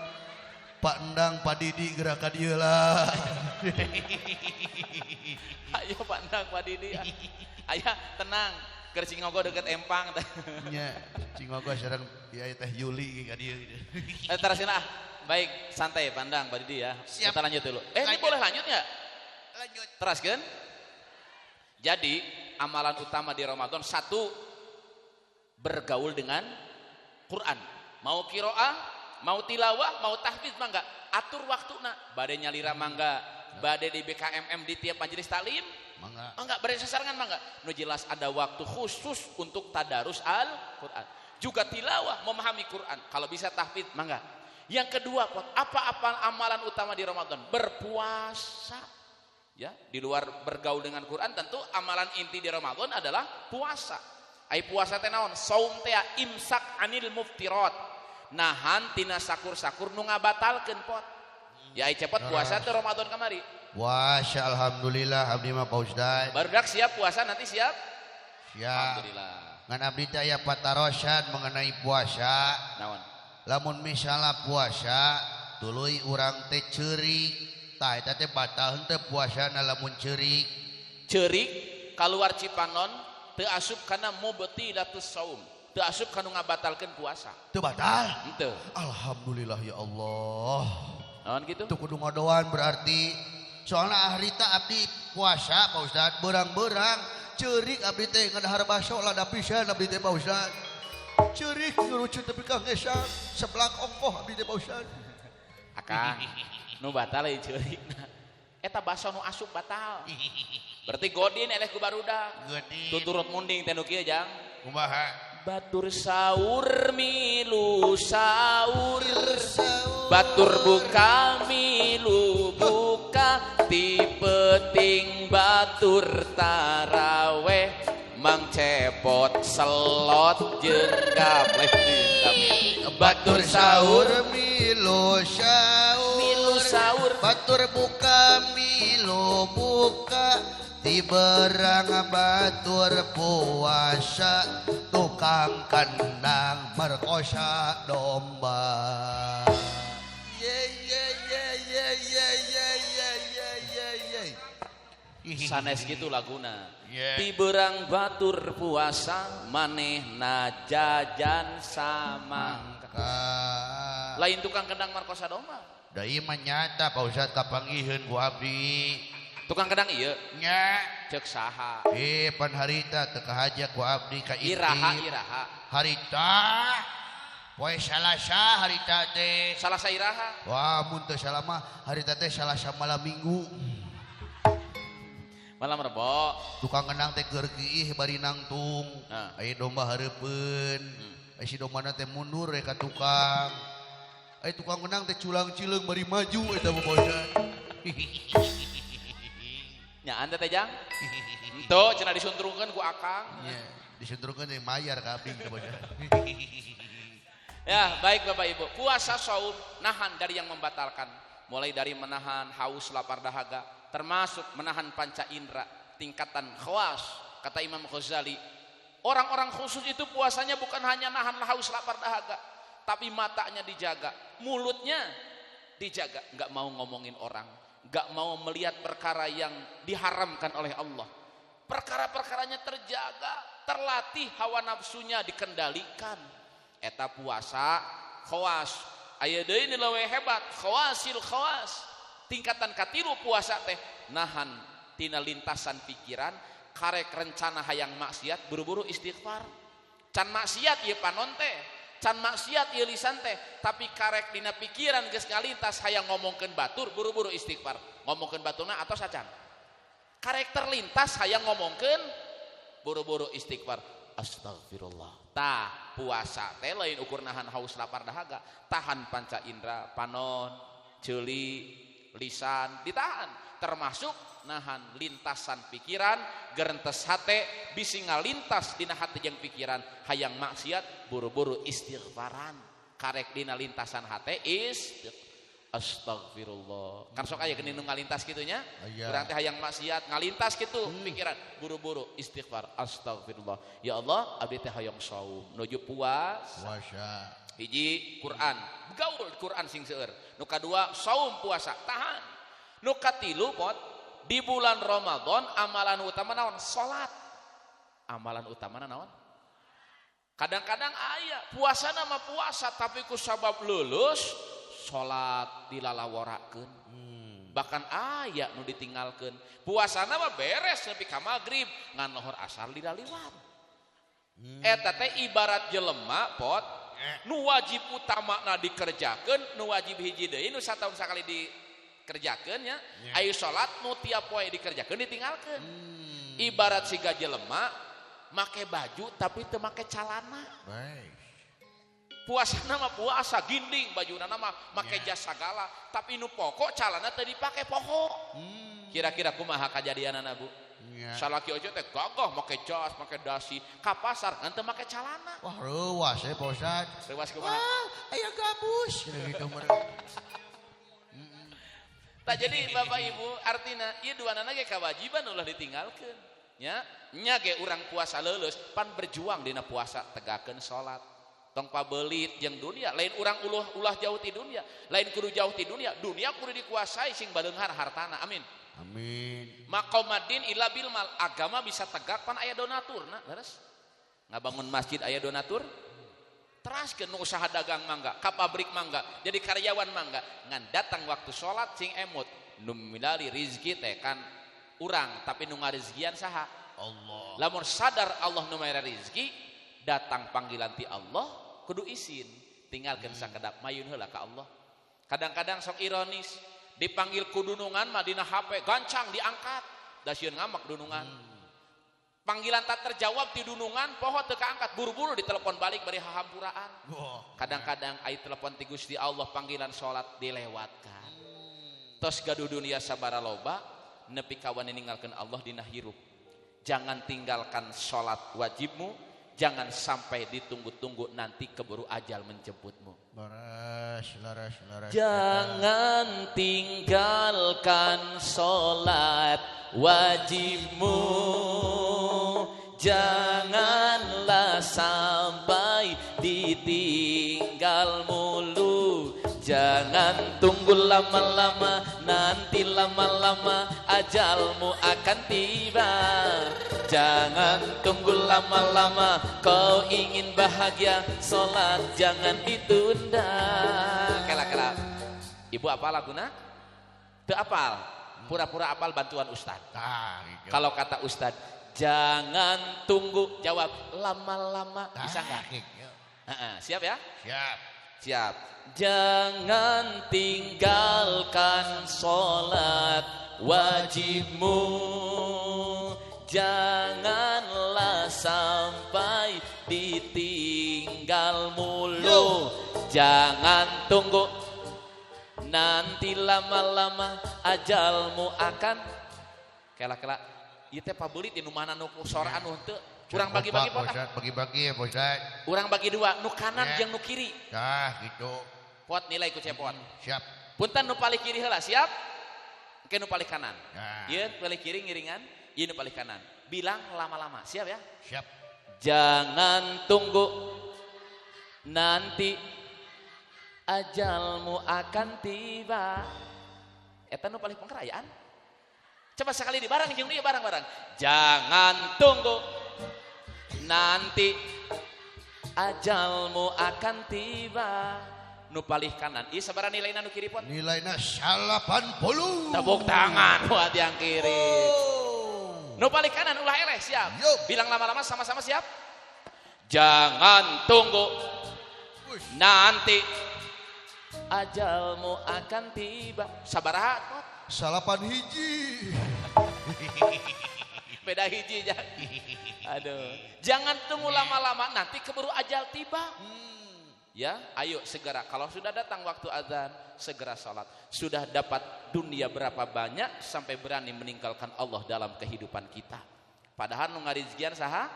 Pak Endang, Pak Didi gerak ka dieu lah. Ayo Pak Endang, Pak Didi. Aya tenang, keur Cingogo deket Empang. Nya, Cingogo sareng ieu Teh Yuli ka dieu. Terusin ah. Baik, santai Pak Endang, Pak Didi ya. Siap. Kita lanjut dulu. Ini boleh lanjut enggak? Lanjut. Teraskeun. Jadi, amalan utama di Ramadan satu, bergaul dengan Quran. Mau kiroah, mau tilawah, mau tahfidz mangga, atur waktuna. Bade nyalira mangga, bade di BKMM di tiap majelis taklim mangga. Mangga bade sasarengan mangga. Nu jelas ada waktu khusus untuk tadarus Al-Qur'an. Juga tilawah, memahami Quran. Kalau bisa tahfidz mangga. Yang kedua, apa-apa amalan utama di Ramadan? Berpuasa. Ya, di luar bergaul dengan Quran tentu amalan inti di Ramadan adalah puasa. Ai puasa teh naon? Saum teh imsak anil muftirat. Nahan tina sakur-sakur nu ngabatalkeun pot. Ya ai cepot puasa teh Ramadan kamari. Puasa alhamdulillah abdi mah Pak Ustaz. Barudak siap puasa nanti siap? Siap. Alhamdulillah. Ngan abdi teh aya patarosan mengenai puasa. Naon? Lamun misalnya puasa tuluy urang teh ceurik. Tah eta teh batal henteu puasana lamun ceurik. Ceurik kaluar Cipanon teu asup kana mubtilatus saum. Teu asup kana ngabatalkeun puasa. Teu batal? Henteu. Alhamdulillah ya Allah. Naon kitu? Teu kudu ngodoan berarti. Soalna harita abdi puasa Pak Ustaz berang-berang ceurik abdi teh ngadahar baso lada pisan abdi teh Pak Ustaz. Ceurik ngerucut tapi ka ngesang seblak ongkoh abdi teh Pak Ustaz. Akang nu batal ieu ceurikna. Eta baso nu asup batal. Berarti godin eleh ku barudak. Tuturut munding teh nu kieu jang. Kumaha? Batur sahur milu sahur, batur buka milu buka, ti peuting batur taraweh, Mang Cepot selot jeung gapleh. Batur sahur milu sahur, milu sahur, batur buka milu buka, ti berang batur puasa, tukang kandang merkosa domba. Ye ye ye ye ye ye ye ye ye ye. Sanes gitu laguna. Yeah. Ti berang batur puasa manehna jajan samangka. Lain tukang kendang markosa domba. Da ieu mah nyata Pak Ustaz kapanggiheun ku abdi. Tukang kendang ieu? Nya. Cek saha? Pan harita teu kahaja ku abdi ka intip. Iraha iraha. Harita poe Salasa harita teh. Salasa iraha? Wah mun teu salah mah harita teh Salasa malam Minggu. Malam Rebo. Tukang kendang teh keur kiih bari nangtung. Nah. Aya domba hareupeun. Aya si dombana teh mundur we ka tukang. Aya tukang kendang teh culang-cileung bari maju eta mah bosan. Nyaan teh jang? Henteu cenah disuntrungkeun ku akang. Nya, disuntrungkeun teh mayar ka abdi teh bosan. Ya, baik Bapak Ibu. Puasa saum nahan dari yang membatalkan. Mulai dari menahan haus, lapar, dahaga, termasuk menahan panca indera, tingkatan khawas. Kata Imam Ghazali, orang-orang khusus itu puasanya bukan hanya nahan haus, lapar, dahaga, tapi matanya dijaga, mulutnya dijaga, nggak mau ngomongin orang, nggak mau melihat perkara yang diharamkan oleh Allah. Perkara-perkaranya terjaga, terlatih, hawa nafsunya dikendalikan. Eta puasa khawas. Aya deui nu leuwih hebat, khawasil khawas. Tingkatan katilu puasa teh nahan tina lintasan pikiran, karek rencana hayang maksiat buru-buru istighfar. Can maksiat ieu panon teh, can maksiat ieu lisan teh, tapi karek dina pikiran geus ngalintas hayang ngomongkeun batur buru-buru istighfar. Ngomongkeun baturna atos acan. Karek terlintas hayang ngomongkeun buru-buru istighfar. Astagfirullah. Tah puasa teh lain ukur nahan haus lapar dahaga, tahan panca indera, panon, ceuli, lisan ditahan, termasuk nahan lintasan pikiran, gerentes hate, bisi ngalintas dina hate jeung pikiran hayang maksiat buru-buru istighfaran. Karek dina lintasan hate astagfirullah. Kan sok aya geuning nu ngalintas kitu nya. Urang teh hayang maksiat ngalintas kitu pikiran, buru-buru istighfar astagfirullah. Ya Allah, abdi teh hayang saum nuju puasa. Puasa. Hiji Quran, gaul Quran sing seueur. Nu kadua saum puasa, tahan. Nu katilu pot di bulan Ramadan amalan utama naon? Salat. Amalan utamana naon? Kadang-kadang aya puasana mah puasa tapi ku sabab lulus salat dilalaworakeun. Bahkan aya nu ditinggalkeun. Puasana mah beres nepi ka magrib ngan lohor asar dilaliwat. Eta teh ibarat jelema pot nu wajib utamana dikerjakeun, nu wajib hiji deui nu sataun sakali dikerjakeun nya. Ayo salat nu tiap poe dikerjakeun ditinggalkeun. Ibarat siga jelema make baju tapi teu make calana. Baik. Puasana mah puasa ginding bajuna mah make jas sagala tapi nu pokok calana teu dipake pokok. Kira-kira kumaha kajadianana Bu? Salaki ojo teh gagah make jas, make dasi, ka pasar ngan teu make calana. Wah, reuwas ya Pak Ustad. Reuwas kumaha? Wah, aya gabus gitu meureun. Tak jadi Bapak Ibu artina ieu duanana ge kewajiban ulah ditinggalkeun. Nya, nya ge urang puasa leuleus pan berjuang dina puasa tegakeun salat. Tong pabelit jeung dunia, lain urang ulah jauh ti dunia, lain kudu jauh ti dunia, dunia kudu dikuasai sing baleunghar hartana. Amin. Amin. Maqamaddin illa bil mal, agama bisa tegak pan aya donaturna, leres. Ngabangun masjid aya donatur. Teraskeun nu usaha dagang mangga, ka pabrik mangga, jadi karyawan mangga, ngan datang waktu salat sing emut, nu milari rizki teh kan urang, tapi nu ngarizkian saha? Allah. Lamun sadar Allah nu mere rizki, datang panggilan ti Allah kudu isin, tinggalkeun sakedap mayun heula ka Allah. Kadang-kadang sok ironis, dipanggil ku dunungan mah dina HP gancang diangkat, da sieun ngamek dunungan. Panggilan tak terjawab di dunungan, poho teu kaangkat, buru-buru ditelepon balik bari hahampuraan. Kadang-kadang ai telepon ti Gusti Allah panggilan salat dilewatkan. Tos gaduh dunia sabara loba nepi ka wani ninggalkeun Allah dina hirup. Jangan tinggalkan salat wajibmu, jangan sampai ditunggu-tunggu nanti keburu ajal menjemputmu. Laras, laras, laras. Jangan tinggalkan salat wajibmu, janganlah sampai ditinggal mulu. Jangan tunggu lama-lama, nanti lama-lama ajalmu akan tiba. Jangan tunggu lama-lama, kau ingin bahagia, sholat jangan ditunda. Kela-kela. Ibu apa laguna? Teu apal. Pura-pura apal bantuan ustad. Nah, gitu. Kalau kata ustad, jangan tunggu, jawab lama-lama. Bisa nggak? Gitu. Siap ya? Siap. Siap. Jangan tinggalkan sholat wajibmu, janganlah sampai ditinggal mulu. Jangan tunggu, nanti lama-lama ajalmu akan. Kela-kela ieu teh pabelit di nu mana nu soraan nu henteu. Urang bagi-bagi pot. Bagi-bagi ya Ustaz. Urang bagi dua, nu kanan jeung nu kiri. Tah gitu. Pot nilai ku cepot. Siap. Punten nu palih kiri heula, siap? Engke nu palih kanan. Nah. Ieu palih kiri ngiringan, ieu nu palih kanan. Bilang lama-lama, siap ya? Siap. Jangan tunggu, nanti ajalmu akan tiba. Eta nu palih pengkerayaan. Coba sekali di barang jeung ieu barang-barang. Jangan tunggu, nanti ajalmu akan tiba. Nu palih kanan. Ieu sabaraha nilaina nu kiri pot? Nilaina 80. Tepuk tangan buat yang kiri. Oh. Nu palih kanan ulah eleh, siap. Yo. Bilang lama-lama sama-sama siap. Jangan tunggu, nanti ajalmu akan tiba. Sabaraha pot? 8 hiji. Beda hiji ya. Aduh. Jangan tunggu lama-lama, nanti keburu ajal tiba. Ya, ayo segera. Kalau sudah datang waktu azan, segera salat. Sudah dapat dunia berapa banyak sampai berani meninggalkan Allah dalam kehidupan kita. Padahal nu ngarizkian saha?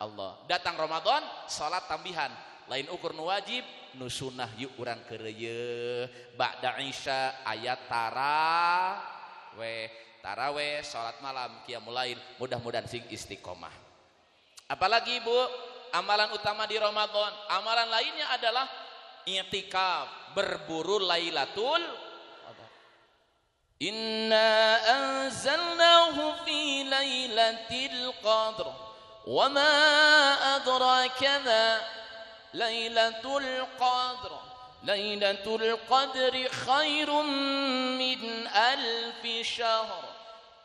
Allah. Datang Ramadan, salat tambihan. Lain ukur nu wajib, nu sunah yuk urang keureuyeun. Ba'da Isya ayat taraweh. Taraweh, salat malam, qiyamul lail, mudah-mudahan sing istiqomah. Apalagi Ibu, amalan utama di Ramadan, amalan lainnya adalah i'tikaf, berburu Lailatul Qadar. Inna anzalnahu fi lailatul qadr wa ma adraka ma lailatul qadr. Lailatul qadri khairum min alfi syahr.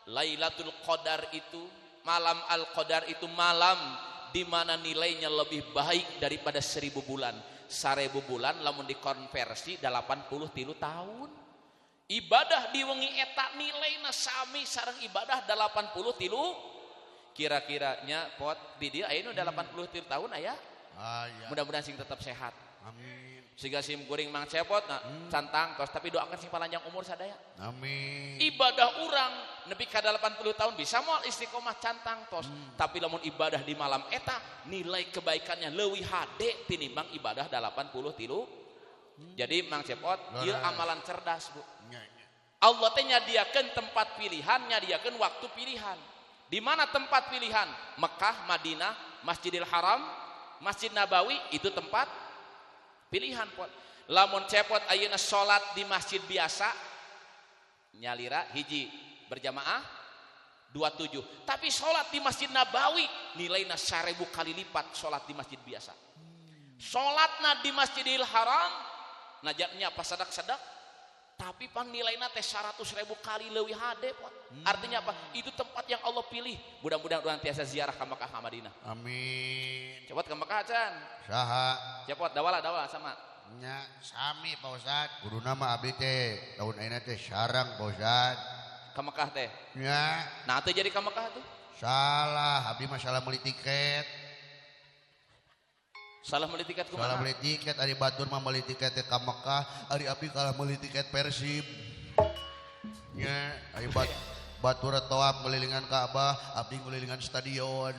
Lailatul Qadar itu, malam Al-Qadar itu malam di mana nilainya lebih baik daripada 1000 bulan. 1000 bulan lamun dikonversi 83 tahun. Ibadah di wengi eta nilaina sami sareng ibadah 83. Kira-kiranya pot di dieu aya nu 83 tahun aya? Aya. Mudah-mudahan sing tetap sehat. Amin. Siga sim kuring Mang Cepot nah, cantang tos tapi doakan sing palanjang umur sadaya. Amin. Ibadah urang nepi ka 80 tahun bisa moal istiqomah cantang tos. Tapi lamun ibadah di malam eta nilai kebaikannya leuwih hade tinimbang ibadah 83. Jadi Mang Cepot ieu amalan cerdas, Bu. Allah teh nyadiakeun tempat pilihan, nyadiakeun waktu pilihan. Di mana tempat pilihan? Mekah, Madinah, Masjidil Haram, Masjid Nabawi itu tempat pilihan pot. Lamun Cepot ayeuna salat di masjid biasa nyalira hiji berjamaah 27. Tapi salat di Masjid Nabawi nilaina 1000 kali lipat salat di masjid biasa. Salatna di Masjidil Haram najatnya pasadak-sadak tapi pan nilaina teh 100.000 kali leuwih hade pot. Artinya apa? Itu tempat yang Allah pilih. Mudah-mudahan urang tiasa ziarah ka Mekah ka Madinah. Amin. Cepot ka Mekah can. Saha? Cepot dawala dawala sama. Nya sami Pak Ustad. Kuduna mah abdi teh tahun ayeuna teh sarang Pak Ustad. Ka Mekah teh. Nya. Nah teu jadi ka Mekah tuh. Salah, abdi mah salah meuli tiket. Salah meuli tiket kumaha? Salah meuli tiket, ari batur mah meuli tiket teh ka Mekah, ari abdi kalah meuli tiket Persib. Nya, ari batur tawaf ngelilingan Ka'bah, abdi ngelilingan stadion.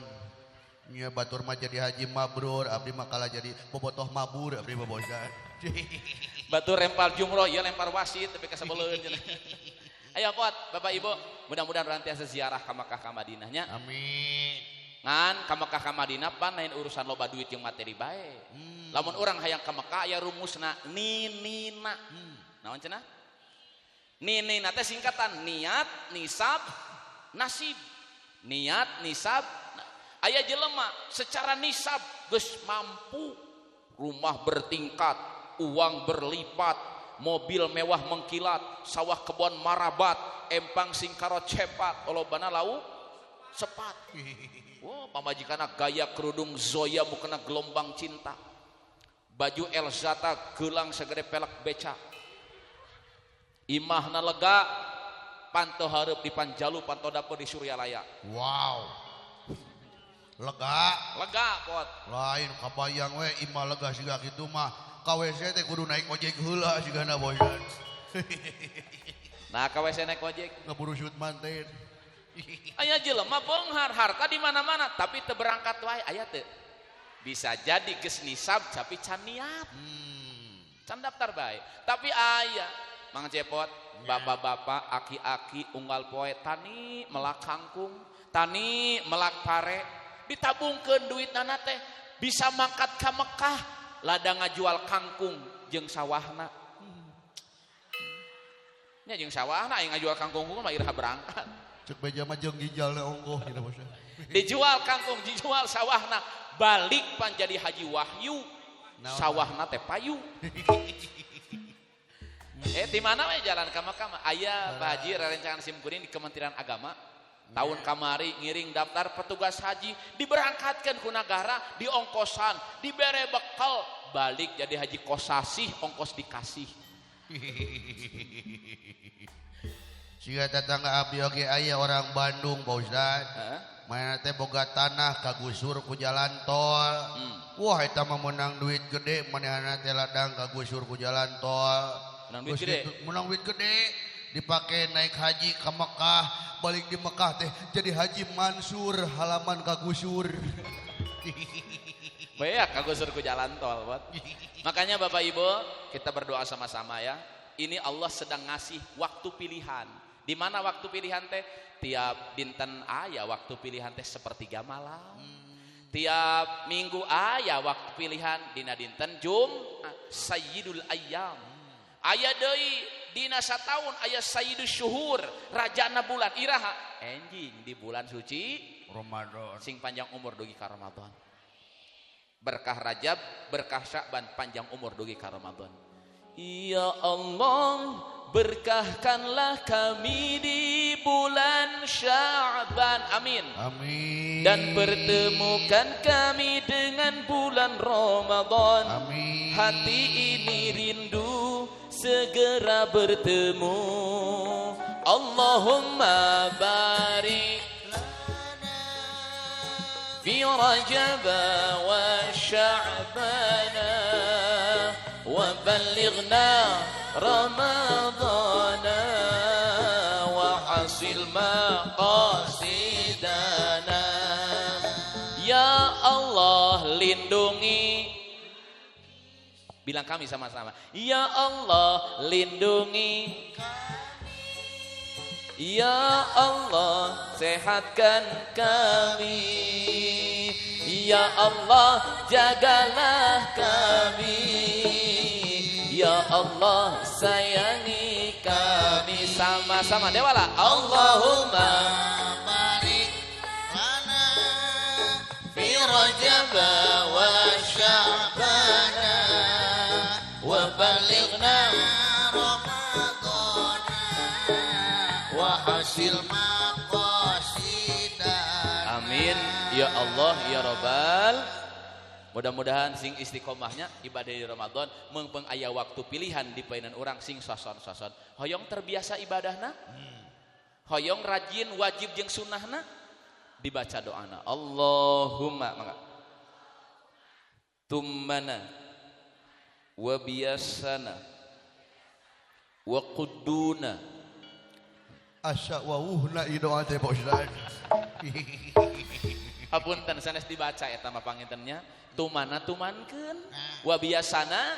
Nya batur mah jadi haji mabrur, abdi mah kalah jadi bobotoh mabur, abdi bobosan. Batur lempar jumroh, ieu lempar wasit tapi kasebeleun cenah. Ayo pot, Bapak Ibu, mudah-mudahan urang tiasa ziarah ka Mekah ka Madinah nya. Amin. Ngan ka Mekah ka Madinah pan lain urusan loba duit jeung materi bae. Lamun urang hayang ka Mekah aya rumusna ninina. Naon cenah? Ninina teh singkatan niat, nisab, nasib. Niat, nisab. Aya jelema secara nisab geus mampu, rumah bertingkat, uang berlipat, mobil mewah mengkilat, sawah kebon marabat, empang singkaro cepat, lobana lauk sepat. Wah, pamajikanna gaya kerudung Zoya mukena gelombang cinta. Baju Elzata gelang segede pelek beca. Imahna lega, panto hareup di Panjalu, panto dapur di Suryalaya. Wow. Lega. Lega pot. Lain kabayang we imah lega siga kitu mah. Ka WC teh kudu naik ojek heula sigana bosan. Nah, ka WC naik ojek. Ngaburusut manten. Aya jelema beunghar harta di mana-mana tapi teu berangkat wae aya teu. Bisa jadi geus nisab tapi can niat. Can daftar bae. Tapi aya Mang Cepot, bapak-bapak, aki-aki unggal poe tani melak kangkung, tani melak pare, ditabungkeun duitna teh bisa mangkat ka Mekah, lada ngajual kangkung jeung sawahna. Nya jeung sawahna aya ngajual kangkung mah iraha berangkat. Cek beja mah jeung ginjalna ongkoh gitu bos. Dijual kangkung, dijual sawahna, balik pan jadi Haji Wahyu. Sawahna teh payu. Di mana we jalan ka Mekah mah? Aya Pak Haji rerencangan sim kuring di Kementerian Agama. Tahun kamari ngiring daftar petugas haji diberangkatkan ku nagara diongkosan, dibere bekal, balik jadi haji kosasih, ongkos dikasih. Siga tetangga abdi oge aya orang Bandung Pak Ustad. Mana teh boga tanah kagusur ku jalan tol. Wah eta mah meunang duit gede, manehna teh ladang kagusur ku jalan tol. Menang duit gede. Menang duit gede dipake naik haji ke Mekah, balik di Mekah teh jadi Haji Mansur halaman kagusur. Banyak kagusur ku jalan tol, buat. Makanya Bapak Ibu, kita berdoa sama-sama ya. Ini Allah sedang ngasih waktu pilihan. Di mana waktu pilihan teh? Tiap dinten aya waktu pilihan teh sepertiga malam. Tiap minggu aya waktu pilihan dina dinten Jumat Sayyidul Ayyam. Aya deui dina sataun aya Sayyidus Syuhur, rajana bulan iraha enjing di bulan suci Ramadan. Sing panjang umur dugi ka Ramadan. Berkah Rajab, berkah Sya'ban, panjang umur dugi ka Ramadan. Ya Allah, berkahkanlah kami di bulan Sya'ban. Amin. Amin. Dan pertemukan kami dengan bulan Ramadan. Amin. Hati ini rindu segera bertemu. Allahumma barik lana fi Rajab wa Sya'ban. Balighna Ramadhana wa hasil maqasidana. Ya Allah lindungi. Bilang kami sama-sama. Ya Allah lindungi kami. Ya Allah sehatkan kami. Ya Allah jagalah kami. Ya Allah sayangi kami. Sama-sama dewala. Allahumma barik lana fi Rajab wa Sya'bana wa balighna Ramadhana wa hasil maqasidana. Amin ya Allah ya Rabbal. Mudah-mudahan sing istiqomahnya ibadah di Ramadan meungpeung aya waktu pilihan di painan urang sing soson-soson. Hoyong terbiasa ibadahna? Hoyong rajin wajib jeung sunnahna? Dibaca doana. Allahumma mangga. Tummana wa biasana wa qudduna. Asa wawuhna ieu doa teh Pak Ustaz. Hapunten sanes dibaca eta mah pangintennya. Tumana tumankeun, wa biasana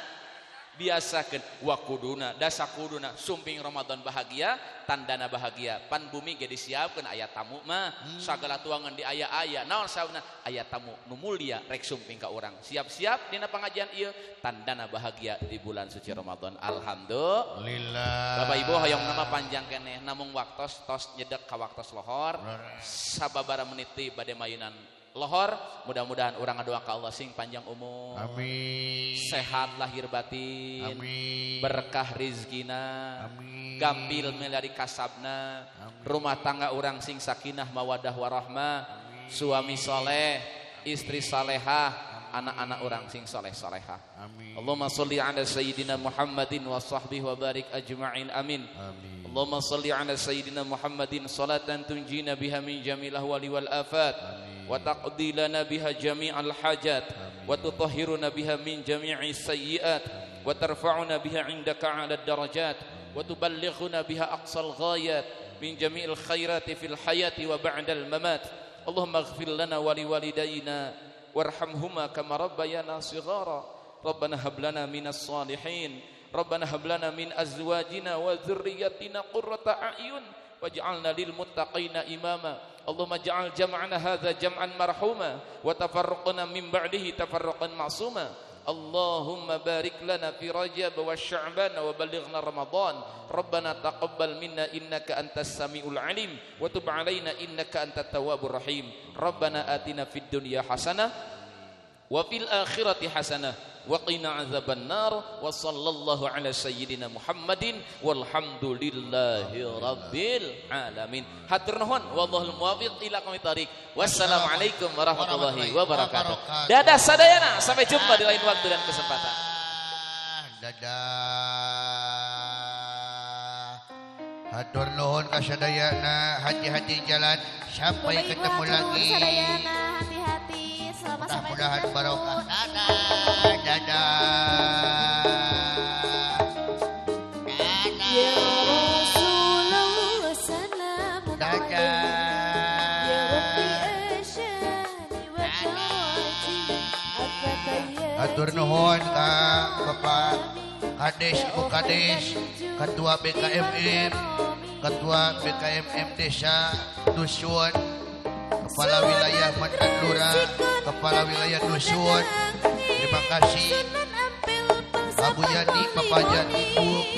biasakeun, wa kuduna dasa kuduna sumping Ramadan bahagia, tandana bahagia. Pan bumi ge disiapkeun aya tamu mah, sagala tuangan di aya-aya. Naon sauna aya tamu nu mulia rek sumping ka urang. Siap-siap dina pangajian ieu tandana bahagia di bulan suci Ramadan. Alhamdulillah. Bapak Ibu hoyong nama panjang keneh namung waktos tos nyedek ka waktos lohor. Sababaraha menit deui bade mayunan lohor, mudah-mudahan urang ngadoa ka Allah sing panjang umur. Amin. Sehat lahir batin. Amin. Berkah rizkina. Amin. Gampil milari kasabna. Amin. Rumah tangga urang sing sakinah mawadah warahmah. Amin. Suami soleh, istri salehah, anak-anak orang sing soleh solehah. Amin. Allahumma sholli ala sayyidina Muhammadin wa sahbihi wa barik ajma'in. Amin. Amin. Allahumma sholli ala sayyidina Muhammadin salatan tunjina biha min jamil ahwali wal afat. Amin. Wa taqdi lana biha jami'al hajat. Amin. Wa tutahhiruna biha min jami'is sayyi'at. Wa tarfa'una biha 'indaka 'ala ad-darajat. Wa tuballighuna biha aqsal ghayat min jami'il khairati fil hayati wa ba'dal mamat. Allahumma ighfir lana wa liwalidayna warhamhuma kama rabbayana shighara. Rabbana hab lana minas salihin. Rabbana hab lana min azwajina wa dzurriyyatina qurrata a'yun waj'alna lil muttaqina imama. Allahumma ij'al jam'ana hadza jam'an marhuma wa tafarruqna min ba'dihi tafarruqan ma'suma. Allahumma barik lana fi Rajab wa Sya'ban wa balighna Ramadan. Rabbana taqabbal minna innaka antas samiul alim wa tub alaina innaka antat tawwabur rahim. Rabbana atina fid dunya hasanah wa fil akhirati hasanah wa qina azaban nar. Wa sallallahu ala sayyidina Muhammadin walhamdulillahi rabbil alamin. Hatur nuhun, wallahul muwaffiq ila aqwamit thariq. Wassalamualaikum warahmatullahi wabarakatuh. Dadah sadayana, sampai jumpa di lain waktu dan kesempatan. Dadah. Hatur nuhun ka sadayana, hati-hati jalan sampai Bapak Ibu, ketemu hatur nuhun lagi. Sadayana, hati-hati. Selamat sampai Mudah-mudahan tujuan. barokah. Dadah. Dadah. Ya Rasulullah salamun Dadah. Ya Rabbi asyani wa dawati. Hatur nuhun ka Bapak Kades, Ibu Kades, Ketua BKMM, Ketua BKMM Desa Dusun, Kepala Wilayah Mantan Lurah, Kepala Wilayah Dusun. Terima kasih Abu Yani, Bapak Yani, Bu.